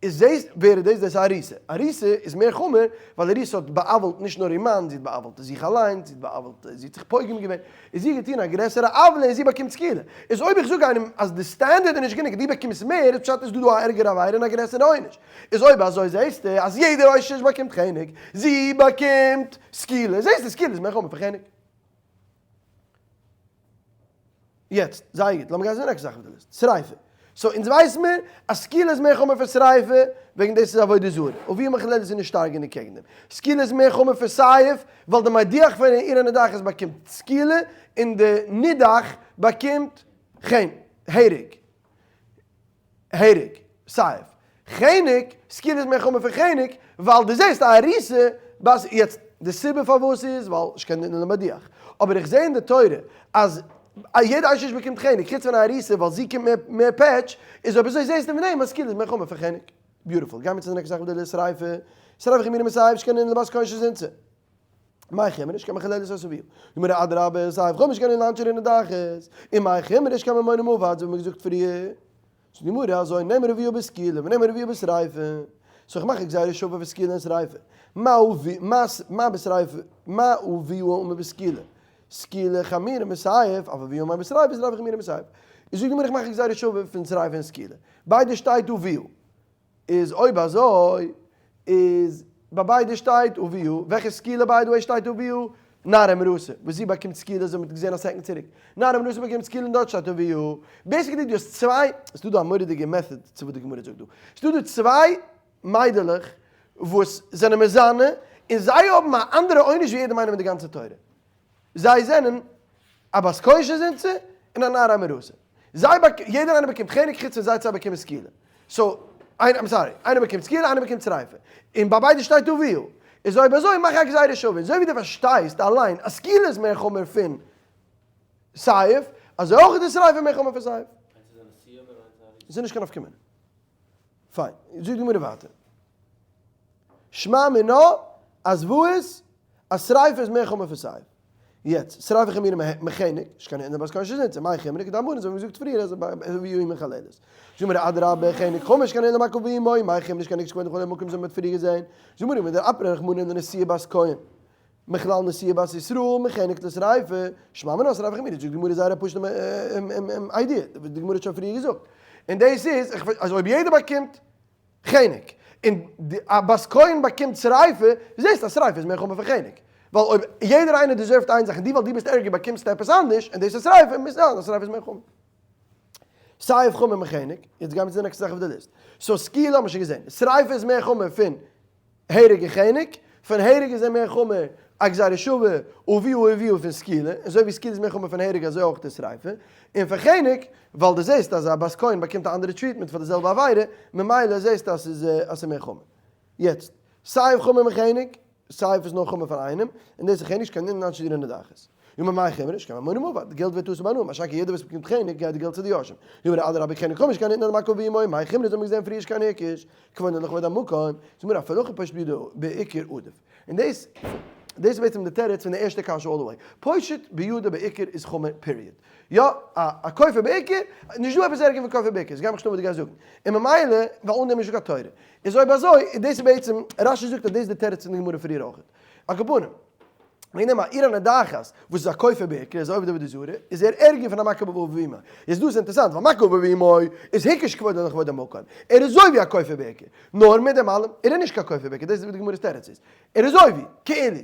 [SPEAKER 1] איז זעהסט ווער איז דאס? דאס איז ארוסה. ארוסה איז מער חמור, ווייל ארוסה האט בא'עוול'ט נישט נאר איר מאן, זי האט בא'עוול'ט זיך אליינס, זי האט בא'עוול'ט, זי האט זיך פוגם געווען, איז זי געטון א גרעסערע עוולה און זי באקומט סקילה. איז אויב איך זאג איינעם אז די סטענדערט איז נישט גענוג און דו באקומסט מער, איז פשט איז דא דא א ערגערע עבירה און א גרעסערע עונש. איז אויב אזוי זעהסטו אז יעדער אשת איש באקומט חנק, זי באקומט סקילה, זעהסטו סקילה איז מער חמור פון חנק. יעצט, זייער גוט, לאמיר גיין צו די נעקסטע זאך אויף די ליסט, שריפה. so אונז ווייסן מיר אז סקילה איז מער חמור פון שריפה, וועגן דאס איז עבודה זרה, אביה מחללת איז נישט שטארק גענוג קעגן דעם. סקילה איז מער חמור פון סייף, ווייל די מדיח פון עיר הנידחת באקומט סקילה, און די נידח באקומט חן, הרג. הרג, סייף. חנק, סקילה איז מער חמור פון חנק, ווייל דו זעסט א ארוסה בת, יעצט די סיבה פארוואס איז ווייל שכן ניתנה למדיח, אבער איך זע אין די תורה אז יעדע אשת איש באקומט חנק חוץ פון א ארוסה ווייל זי קומט מער פעטש, איז אויב אזוי זעסטו פון דעם אז סקילה איז מער חמור פון חנק. beautiful. גיימיר צו די נעקסטע זאך וואס די ליסט שריפה, שריפה חמורה מסייף שכן ניתנה לבת כהן שזינתה. מאי חומרא שכן מחללת את אביה. גמרא אדרבה סייף חמור שכן ניתנה לאנשי עיר הנידחת, און מאי חומרא שכן ממונם אבד אזוי ווי מ'האט געזאגט פריער. זאגט די גמרא אזוי נאמר אביה בסקילה ונאמר אביה בשריפה, so איך מאך א גזירה שווה פון סקילה און שריפה, מה אבי מה בשריפה מה אביה אומר בסקילה, סקילה חמורה מסייף, אף אביה אומר בשריפה שריפה חמורה מסייף. איז זאגט די גמרא איך מאך א גזירה שווה פון שריפה און סקילה, ביידע שטייט אביה. איז אויב אזוי איז ביי ביידע שטייט אביה, וועלכע סקילה by the way שטייט אביה? נערה מאורסה, וואס זי באקומט סקילה אזוי מ'האט געזען א second צוריק, נערה מאורסה באקומט סקילה און דארט שטייט אביה, basically דו האסט צוויי, ס'דא דא א מורא'דיגע method צו וואס די גמרא זאגט דא, ס'דא דא צוויי מיידלעך וואס זענען מזנה און זיי האבן א אנדערע עונש ווי יעדעם איינעם אין די גאנצע תורה. זיי זענען א בת כהן שזינתה און א נערה מאורסה. זיי באק יעדער איינער באקומט חנק חוץ פון זיי צוויי באקומען סקילה. so, איינער, I'm sorry, איינער באקומט סקילה איינער באקומט שריפה. און ביי ביידע שטייט אביה. איז אויב אזוי מאך א גזירה שווה. אזוי ווי דו פארשטייסט אליין אז סקילה איז מער חמור פון סייף, אזוי אויך איז די שריפה מער חמור פון סייף.
[SPEAKER 2] איינס איז א נשואה און איינס א ארוסה.
[SPEAKER 1] ס'איז נישט קיין נפקא מינה. פיין. זאגט די גמרא ווייטער. שמע מינה אז וואס? אז שריפה איז מער חמור פון סייף. יעצט, שריפה חמורה מחנק, שכן ניתנה לבת כהן שזינתה, מאי חומרא כדאמרן אזוי ווי מ'זאגט פריער אז אביה היא מחללת. זאגט מיר אדרבה חנק חמור שכן ניתנה למכה אביו ואמו, מאי חומרא שכן הקיש כבודן לכבוד המקום אזוי ווי מ'האט פריער געזען. זאגט מיר מדאפק רחמנא לנשואה בת כהן. מכלל נשואה בת ישראל מחנק לשריפה, שמע מינה שריפה חמורה, זאגט די גמרא זייער א פשוטע idea, וואס די גמרא האט שוין פריער געזאגט. און דאס איז, אז אויב יעדער באקומט חנק, און א בת כהן באקומט שריפה, זעסט אז שריפה איז מער חמור פון חנק. ווייל אויב יעדער איינער deserve ט איין זאך און דו ווייל דו ביסט ערגער באקומסטו עפעס אנדערש, און דאס איז שריפה, מוז זיין אז שריפה איז מער חמור. סייף חמור מחנק, יעצט גיימיר צו די נעקסטע זאך אויף די ליסט. so סקילה האבן מיר שוין געזען. שריפה איז מער חמור פון הרג און חנק, פון הרג איז ער מער חמור א גזירה שווה אבי אביו פון סקילה, אזוי ווי סקילה איז מער חמור פון הרג אזוי אויך די שריפה, און פון חנק, ווייל דו זעסט אז א בת כהן באקומט א אנדערע treatment פאר די זעלבע עבירה, ממילא זעסטו אז ס'איז מער חמור. יעצט, סייף חמור מחנק, סייף איז נאר חמור פאר איינעם, און דאס איז חנק שכן ניתן אנשי דירה נדחת. יאמר מאי חמרא שכן ממונו מובא, די געלט ווערט אסור בהנאה, משא כ יעדער וואס באקומט חנק גייט די געלט צו די יורשים. יאמר אדרבה חנק חמור שכן ניתן למכה ואמו, מאי חמרא האט מען געזען פריער שכן הקיש, כבודו לכבוד המקום, זאג מיר אפילו הכי פושט בידו בעיקר עדיף. און דאס דאס איז בעצם די תירוץ פון די ערשטע קשיא all the way. פושט בידו בעיקר איז חמור period. יא, א כופר בעיקר, נישט דא עפעס ערגער פון כופר בעיקר, ס'גייט מיך נישט אן וואס דו גייסט זאגן. און ממילא, ווייל אן דעם איז נישטא קיין תורה. איז אויב אזוי, איז דאס איז בעצם, רשי זאגט אז דאס איז די תירוץ פון די גמרא פריער אויך. על כל פנים, וועגן דעם א עיר הנדחת, וואס איז א כופר בעיקר, איז עובד עבודה זרה, איז ער ערגער פון א מכה באביו ובאמו. איז דאס אינטערסאנט, ווייל מכה באביו ובאמו איז הקיש כבודו לכבוד המקום. ער איז אזוי ווי א כופר בעיקר. נאר מיט דעם אלעם, ער איז נישט קיין כופר בעיקר, דאס איז וואס די גמרא'ס תירוץ איז. ער איז אזוי ווי, כאילו,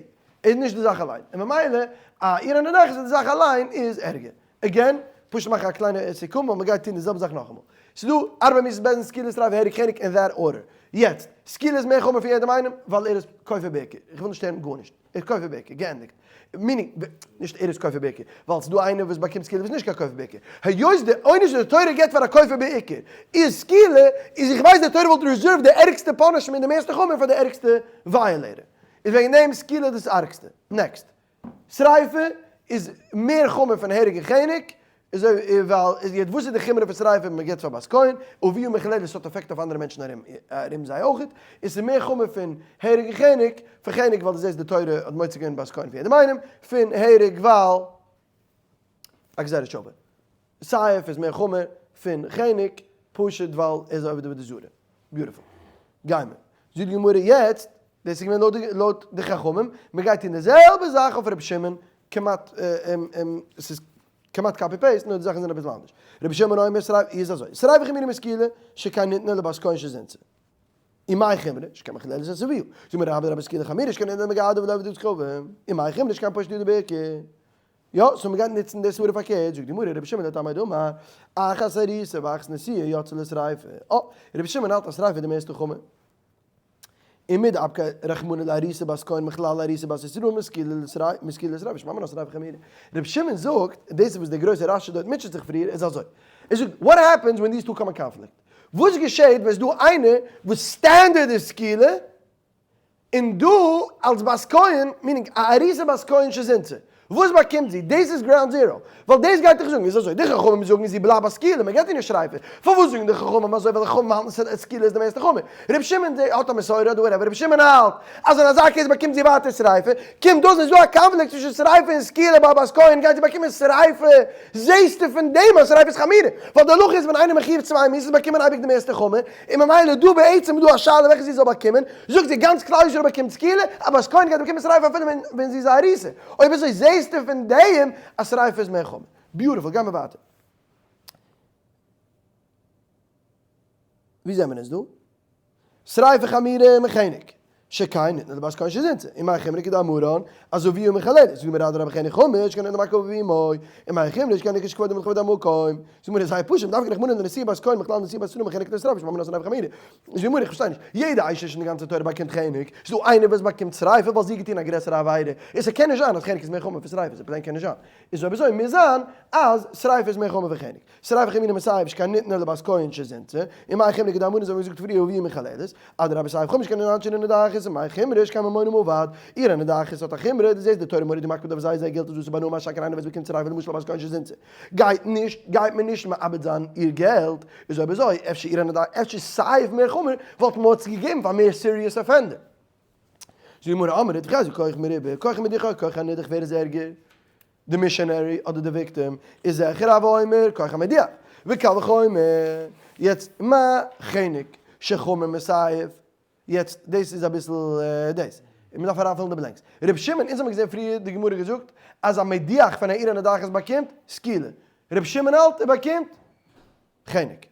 [SPEAKER 1] איז נישט די זאך אליין. און ממילא, א עיר הנדחת איז די זאך אליין איז ערגער. again, פשוט מאכן א קליינע סיכום ווייל מ'גייט טון די זעלבע זאך נאכאמאל. ס'איז דא ארבע מיתות בית דין סקילה שריפה הרג חנק אין that order. יעצט, סקילה איז מער חמור פון יעדעם איינעם ווייל ער איז כופר בעיקר. איך וויל נישט הערן גארנישט. ער איז כופר בעיקר. געענדיגט. meaning, נישט ער איז כופר בעיקר. ווייל ס'איז דא איינער וואס באקומט סקילה וואס איז נישט קיין כופר בעיקר. היות די עונש וואס די תורה געבט פאר א כופר בעיקר איז סקילה, איז איך ווייס די תורה וואלט reserved די ערגסטע punishment די מערסטע חמור פאר די ערגסטע violator. איז וועגן דעם סקילה דאס ארגסטע. next. שריפה איז מער חמור פון הרג און חנק, איז ווייל יעצט וואס איז די חומרא פון שריפה מען גיבט פאר בת כהן, אביה מחוללת עס האט אפעקט אויף אנדערע מענטשן ארום ארום זיי אויך, און ס'איז מער חמור פון הרג און חנק, פון חנק ווייל דו זעסט די תורה האט מוציא געווען בת כהן פון יעדעם איינעם, פון הרג ווייל א גזירה שווה. סייף איז מער חמור פון חנק פשוט ווייל ער איז עובד עבודה זרה. beautiful. גיימער. זאגט די גמרא יעצט, דאס איז געווען לויט די חכמים, מען גייט טון די זעלבע זאך אויף רבי שמעון, כמעט, עס איז כמעט copy paste, נאר די זאכן זענען אביסל אנדערש. רבי שמעון אומר שריפה איז אזוי, שריפה חמורה מסקילה, שכן ניתנה לבת כהן שזינתה. ומאי חומרא, שכן מחוללת את אביה. זאגט מיר רבי רבי סקילה חמורה שכן ניתנה למגעדה ולעובדת כוכבים. ומאי חומרא שכן פושט ידו בעיקר. יא, so מ'גייט נוצן די סברה פארקערט, זאגט די גמרא, רבי שמעון לטעמיה דאמר, אחת ארוסה ואחת נשואה יוצאה לשריפה. אה, רבי שמעון האלט אז שריפה איז די מערסטע חמור. ומדאפקיה רחמנא לארוסה בת כהן מכלל ארוסה בת ישראל מסקילה לשריפה, שמע מינה שריפה חמירא. רבי שמעון זאגט, דאס איז וואס דער גרויסער רשי דארט מוטשעט זיך פריער, איז אזוי. ער זאגט, what happens when these two come in conflict? וואס געשעהט ווען ס'איז דא איינער וואס standard איז סקילה, און דא אלס בת כהן, meaning א ארוסה בת כהן שזינתה, וואס באקומט זי? דאס איז ground zero. ווייל דאס גייט איך זאגן איז אזוי, די חכמים זאגן זי בלייבט א סקילה, מען געט איר נישט שריפה. פארוואס זאגן די חכמים אזוי? ווייל די חכמים האלטן סקילה איז די מערסטע חמור. רבי שמעון האט א מסורה אדער whatever, רבי שמעון האלט אז אין אזא case באקומט זי ווייטער שריפה, קומט דאס איז דא א קאנפליקט צווישן שריפה און סקילה ביי א בת כהן גייט זי באקומען שריפה, זעהסטו פון דעם אז שריפה איז חמירא, ווייל די הלכה איז ווען איינער מחיוב צוויי מיתות באקומען אייביג די מערסטע חמור, און ממילא דא בעצם איז דא א שאלה וועלכע זי זאל באקומען, זאגט זי גאנץ כלל ישראל באקומט סקילה, א בת כהן גייט באקומען שריפה אפילו ווען זי איז א ארוסה, אויב אזוי זעהסטו פון דעם אז שריפה איז מער חמור. beautiful, גיימער ווייטער. ווי זעמער אונז דא? שריפה חמורה מחנק, שכן ניתנה לבת כהן שזינתה, ומאי חומרא כדאמרן, אז אביה מחוללת, זאגט מיר אדרבה חנק חמור, שכן ניתנה למכה אביה ואמו, ומאי חומרא שכן הקיש כבודו לכבוד המקום, זאגט מיר איז זייער פשוט, מדווקא רחמנא לנשיאה בת כהן מכלל נשיאה בת ישראל מחנק לשריפה, שמע מינה שריפה חמורה. זאגט מיר איך פארשטיי נישט, יעדע אשה אין די גאנצע תורה באקומט חנק, ס'איז דא איינער וואס באקומט שריפה ווייל זי האט געטון א גרעסערע עבירה, און ס'קען נישט זיין אז חנק איז מער חמור פון שריפה, ס'פלעין קען נישט זיין, איז אויב אזוי מוז זיין אז שריפה איז מער חמור פון חנק. שריפה חמורה מסייף שכן ניתנה לבת כהן שזינתה, ומאי חומרא כדאמרן אזוי ווי געזאגט פריער אביה מחוללת, אדרבה סייף חמור שכן ניתנה לעיר הנדחת ומאי חומרא שכן ממונה מאבד, עיר הנדחת האט א חומרא, דו זעסט די תורה מורא'דיג מקפיד אויף זיי זייער געלט איז אסור בהנאה משא כ איינער וואס באקומט שריפה למשל א בת כהן שזינתה גייט נישט גייט מען נישט מאבד זיין איר געלט, איז אויב אזוי אפשר עיר הנדחת אפשר סייף מער חמור וואלט מען עס געגעבן פאר מער serious offender. זאגט די גמרא אמרת וחזקה כח מרובה כח מדיחא כח הנידח ווער איז ערגער? די missionary אדער די וויקטים איז זיכער הוי אומר כח המדיח וקל וחומר. יעצט מה חנק שחמור מסייף, יעצט דאס איז אביסל דאס, מען דארף אריינפילן די blanks. ר' שמעון, אונז האבן געזען פריער די גמרא געזאגט אז א מדיח פון א עיר הנדחת באקומט סקילה, ר' שמעון האלט ער באקומט חנק.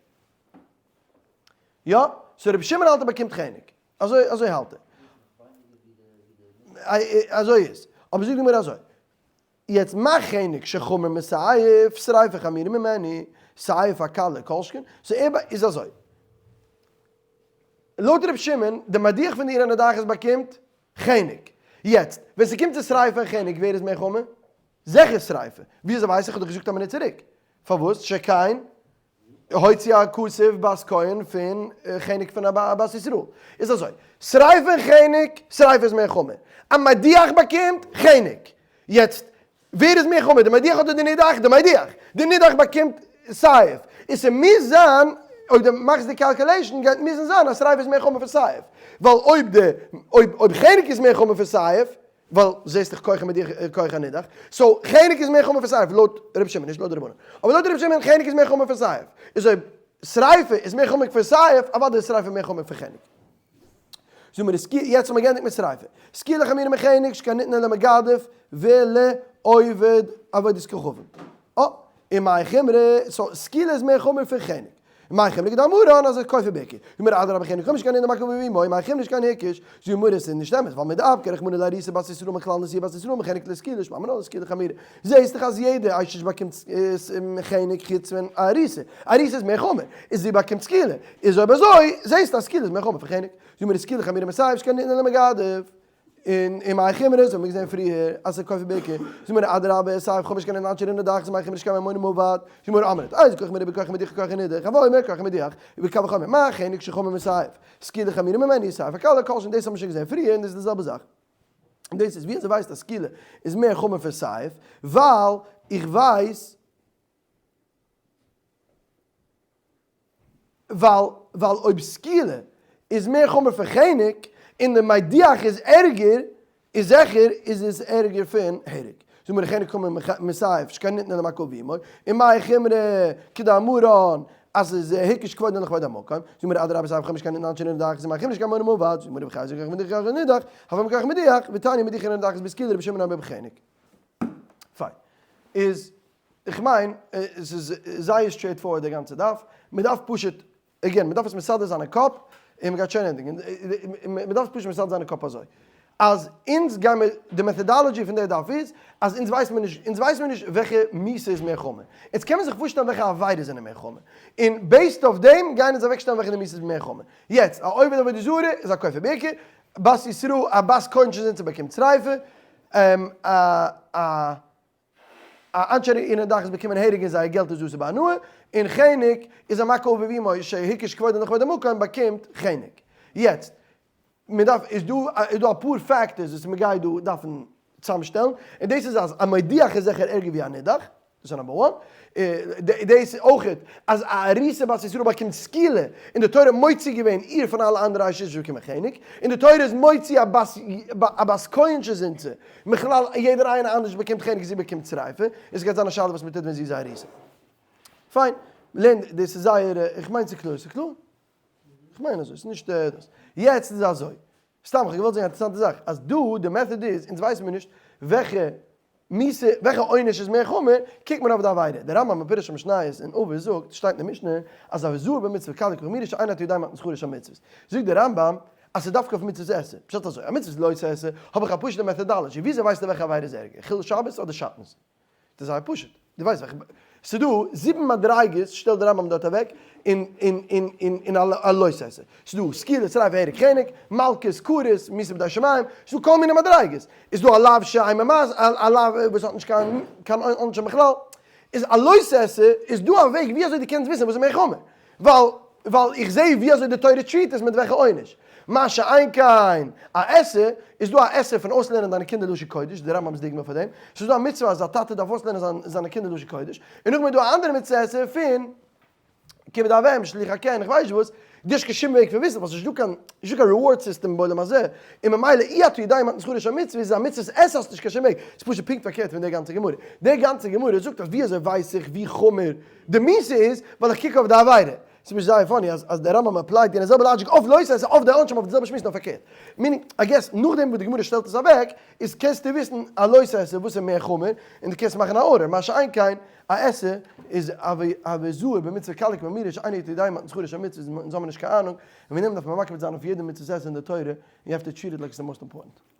[SPEAKER 1] יא? So רבי שמעון האלט ער באקומט חנק. אזוי אזוי האלט ער. אזוי איז. אבער זאג מיר אזוי. יעצט מה חנק שחמור מסעיף, שריפה חמורה ממנו, סעיף הקלה כל שכן. So ער איז אזוי. לויט רבי שמעון, די מדיח פון די עיר הנדחת באקומט חנק. יעצט, ווען ס'קומט צו שריפה און חנק ווער איז מער חמור? זיכער שריפה. וויאזוי ווייס איך? האב דאך געזאגט א מינוט צוריק. פארוואס? שכן הוציא הכתוב בת כהן פון חנק פון א בת ישראל. איז אזוי, שריפה און חנק, שריפה איז מער חמור. א מדיח באקומט חנק. יעצט, ווער איז מער חמור, די מדיח אדער די נידח? די מדיח. די נידח באקומט סייף. און ס'מוז זיין, אויב דו מאכסט די calculation, גייט מוזן זיין אז שריפה איז מער חמור פון סייף. ווייל אויב די, אויב אויב חנק איז מער חמור פון סייף, ווייל זעסט דאך כח המדיח כח הנידח, so חנק איז מער חמור פון סייף לויט רבי שמעון, נישט לויט די רבנן, אבער לויט רבי שמעון חנק איז מער חמור פון סייף, איז אויב שריפה איז מער חמור פון סייף, אוודאי איז שריפה מער חמור פון חנק. זאג מיר, יעצט האבן מיר געענדיגט מיט שריפה. סקילה חמורה מחנק שכן ניתנה למגדף ולעובד עבודת כוכבים. אה, און מאי חומרא, so סקילה איז מער חמור פון חנק. מאי חומרא כדאמרן אז עס כופר בעיקר. גמרא אדרבה חנק חמור שכן ניתנה למכה אביו ואמו, מאי חומרא שכן היקש, זאגט גמרא עס איז נישט אמת, ווייל מדאבקה רחמנא לאריסה בת ישראל מכלל נשואה בת ישראל מחנק לסקילה שמע מינה לסקילה חמורה. זעהסט דאך אז יעדע אשת איש באקומט חנק חוץ פון ארוסה. ארוסה איז מער חמור, איז זי באקומט סקילה. איז אויב אזוי זעהסטו אז סקילה איז מער חמור פון חנק. זאגט גמרא סקילה חמורה מסייף שכן ניתנה למגדף. און אין מאי חומרא האט מען געזען פריער אז ס'איז כופר בעיקר, זאגט מיר אדרבה סייף חמש קענען אנשי רינע דאך זיי מאכן נישט קיין ממון מובד, זאגט מיר אמרת איז כח מריבה כח מדיח כח נידח הווי אומר כח מדיח ובקו וחומר מה חנק שחומר מסייף סקילה חמירא ממני סייף הקלה כל שכן דאס האט מען שוין געזען פריער און דאס איז די זעלבע זאך און דאס איז ווי אזוי ווייסט אז סקילה איז מער חמור פון סייף ווייל איך ווייס ווייל ווייל אויב סקילה איז מער חמור פון חנק און די מדיח איז ערגער איז זיכער איז עס ערגער פון הרג. זאג מיר חנק חמור מסייף שכן ניתנה למכה אביו ואמו און מאי חומרא כדאמרן אז עס איז היקש כבודן לכבוד המקום זאג מיר אדרבה סייף חמור שכן ניתנה לאנשי נידח איז מאי חומרא שכן מונה מעובד זאג מיר ובחי זאג איך מדיח נידח הוה מכח מדיח ותניא מדיח נידח איז בסקילה רבי שמעון אומר בחנק. פיין. איז איך מיין עס איז זייער straightforward די גאנצע דף, מען דארף פשוט, again, מען דארף עס מסדר זיין אין קאפ, און מען גייט שוין ענדיגן, מען דארף עס פשוט מסדר זיין אין קאפ אזוי, אז אונז גיימער, די methodology פון די דף איז, אז אונז ווייסט מען נישט, אונז ווייסט מען נישט וועלכע מיתה איז מער חמור, אונז קען מען זיך פארשטעלן וועלכע עבירות זענען מער חמור, און based אויף דעם גייען אונז אוועקשטעלן וועלכע די מיתה איז מער חמור. יעצט, א עובד עבודה זרה איז א כופר בעיקר, בת ישראל, א בת כהן שזינתה באקומט שריפה, א א אנשי עיר הנידחת באקומען הרג און זייער געלט איז אסור בהנאה, און חנק איז א מכה אביו ואמו שהקיש כבודן לכבוד המקום באקומט חנק. יעצט, מען דארף, איז דא איז דא אפאר factors וואס מען גייט דא דארפן צוזאמשטעלן, און דאס איז אז א מדיח איז זיכער ערגער ווי א נידח, דאס איז number one, דאס איז אויכעט אז א ארוסה בת ישראל באקומט סקילה, און די תורה האט מוציא געווען איר פון אלע אנדערע אשת איש באקומען חנק, און די תורה איז מוציא א בת כהן שזינתה מכלל יעדער איינער אנדערש באקומט חנק זי באקומט שריפה, און ס'גייט זיין א שאלה וואס מ'טוט ווען זי איז א ארוסה. פיין, לענ ד דאס איז זייער, איך מיין ס'איז קלאר, ס'איז קלאר? איך מיין אזוי, ס'איז נישט דאס. יעצט איז אזוי, סתם כ'האב געוואלט זאגן א אינטערעסאנטע זאך, אז דא די method איז, אונז ווייסן מיר נישט וועלכע מיתה, וועלכע עונש איז מער חמור, קוקט מען אויף די עבירה. דער רמב ם בפירוש המשניות אין אבות זאגט, שטייט אין די משנה, אז הזהיר במצוה קלה כבחמורה שאין אתה יודע מתן שכרה של מצוות. זאגט דער רמב ם, אז ס'איז דווקא אויף מצוות עשה. פשט אזוי, א מצוות לא תעשה, האב איך א פשוט'ע methodology, וויאזוי ווייסטו וועלכע עבירה איז ערגער, חילול שבת אדער שעטנז? דאס איז זייער פשוט, דו ווייסט וועלכע, ס'איז דא זיבן מדריגות שטעלט דער רמב ם דארט אוועק אין אין אין אין אין א לא תעשה, ס'איז דא סקילה, שריפה, הרג, חנק, מלקות, כרת, מיתה בידי שמים, ס'איז דא כל מיני מדריגות, איז דא א לאו שאין ממש, א לאו וואס האט נישט קיין קיין עונש בכלל, איז א לא תעשה, איז דא א וועג ווי אזוי דו קענסט וויסן וואס איז מער חמור, ווייל ווייל איך זעה ווי אזוי די תורה treat עס מיט וועלכע עונש. מה שאין כן א עשה, איז דא א עשה פון אויסלערנען דיינע קינדער לשון קודש, די רמב ם'ס דוגמא פאר דעם, ס'איז דא א מצוה אז א טאטע דארף אויסלערנען זיין זיינע קינדער לשון קודש, און נאכדעם איז דא א אנדערע מצוה עשה פון כיבוד אב ואם, שילוח הקן, איך ווייס נישט וואס, דו האסט קיין שום וועג פון וויסן, ווייל ס'איז נישטא קיין נישטא קיין reward system בעולם הזה, און ממילא אי אתה יודע מתן שכרה של מצוה איז א מצוות עשה האסט נישט קיין שום וועג, ס'איז פשוט פונקט פארקערט פון די גאנצע גמרא, די גאנצע גמרא זאגט אז ווי אזוי ווייס איך ווי חמור די מיתה איז, ווייל איך קוק אויף די עבירה. ס'איז מיר זייער funny אז אז דער רמב ם apply ט די זעלבע logic אויף לא תעשה אויף די עונשים אויף די זעלבע שמועס נאר פארקערט. Meaning, I guess, נאכדעם וואס די גמרא שטעלט עס אוועק, איז קענסטו וויסן א לא תעשה וואס איז מער חמור, און דו קענסט מאכן א order, מה שאין כן א עשה איז הוי זהיר במצוה קלה כבחמורה שאין אתה יודע מתן שכרה של מצוה, אונז האבן נישט קיין אהנונג, און וועגן דעם דארף מען מקפיד זיין אויף יעדע מצוות עשה אין די תורה, you have to treat it like it's the most important.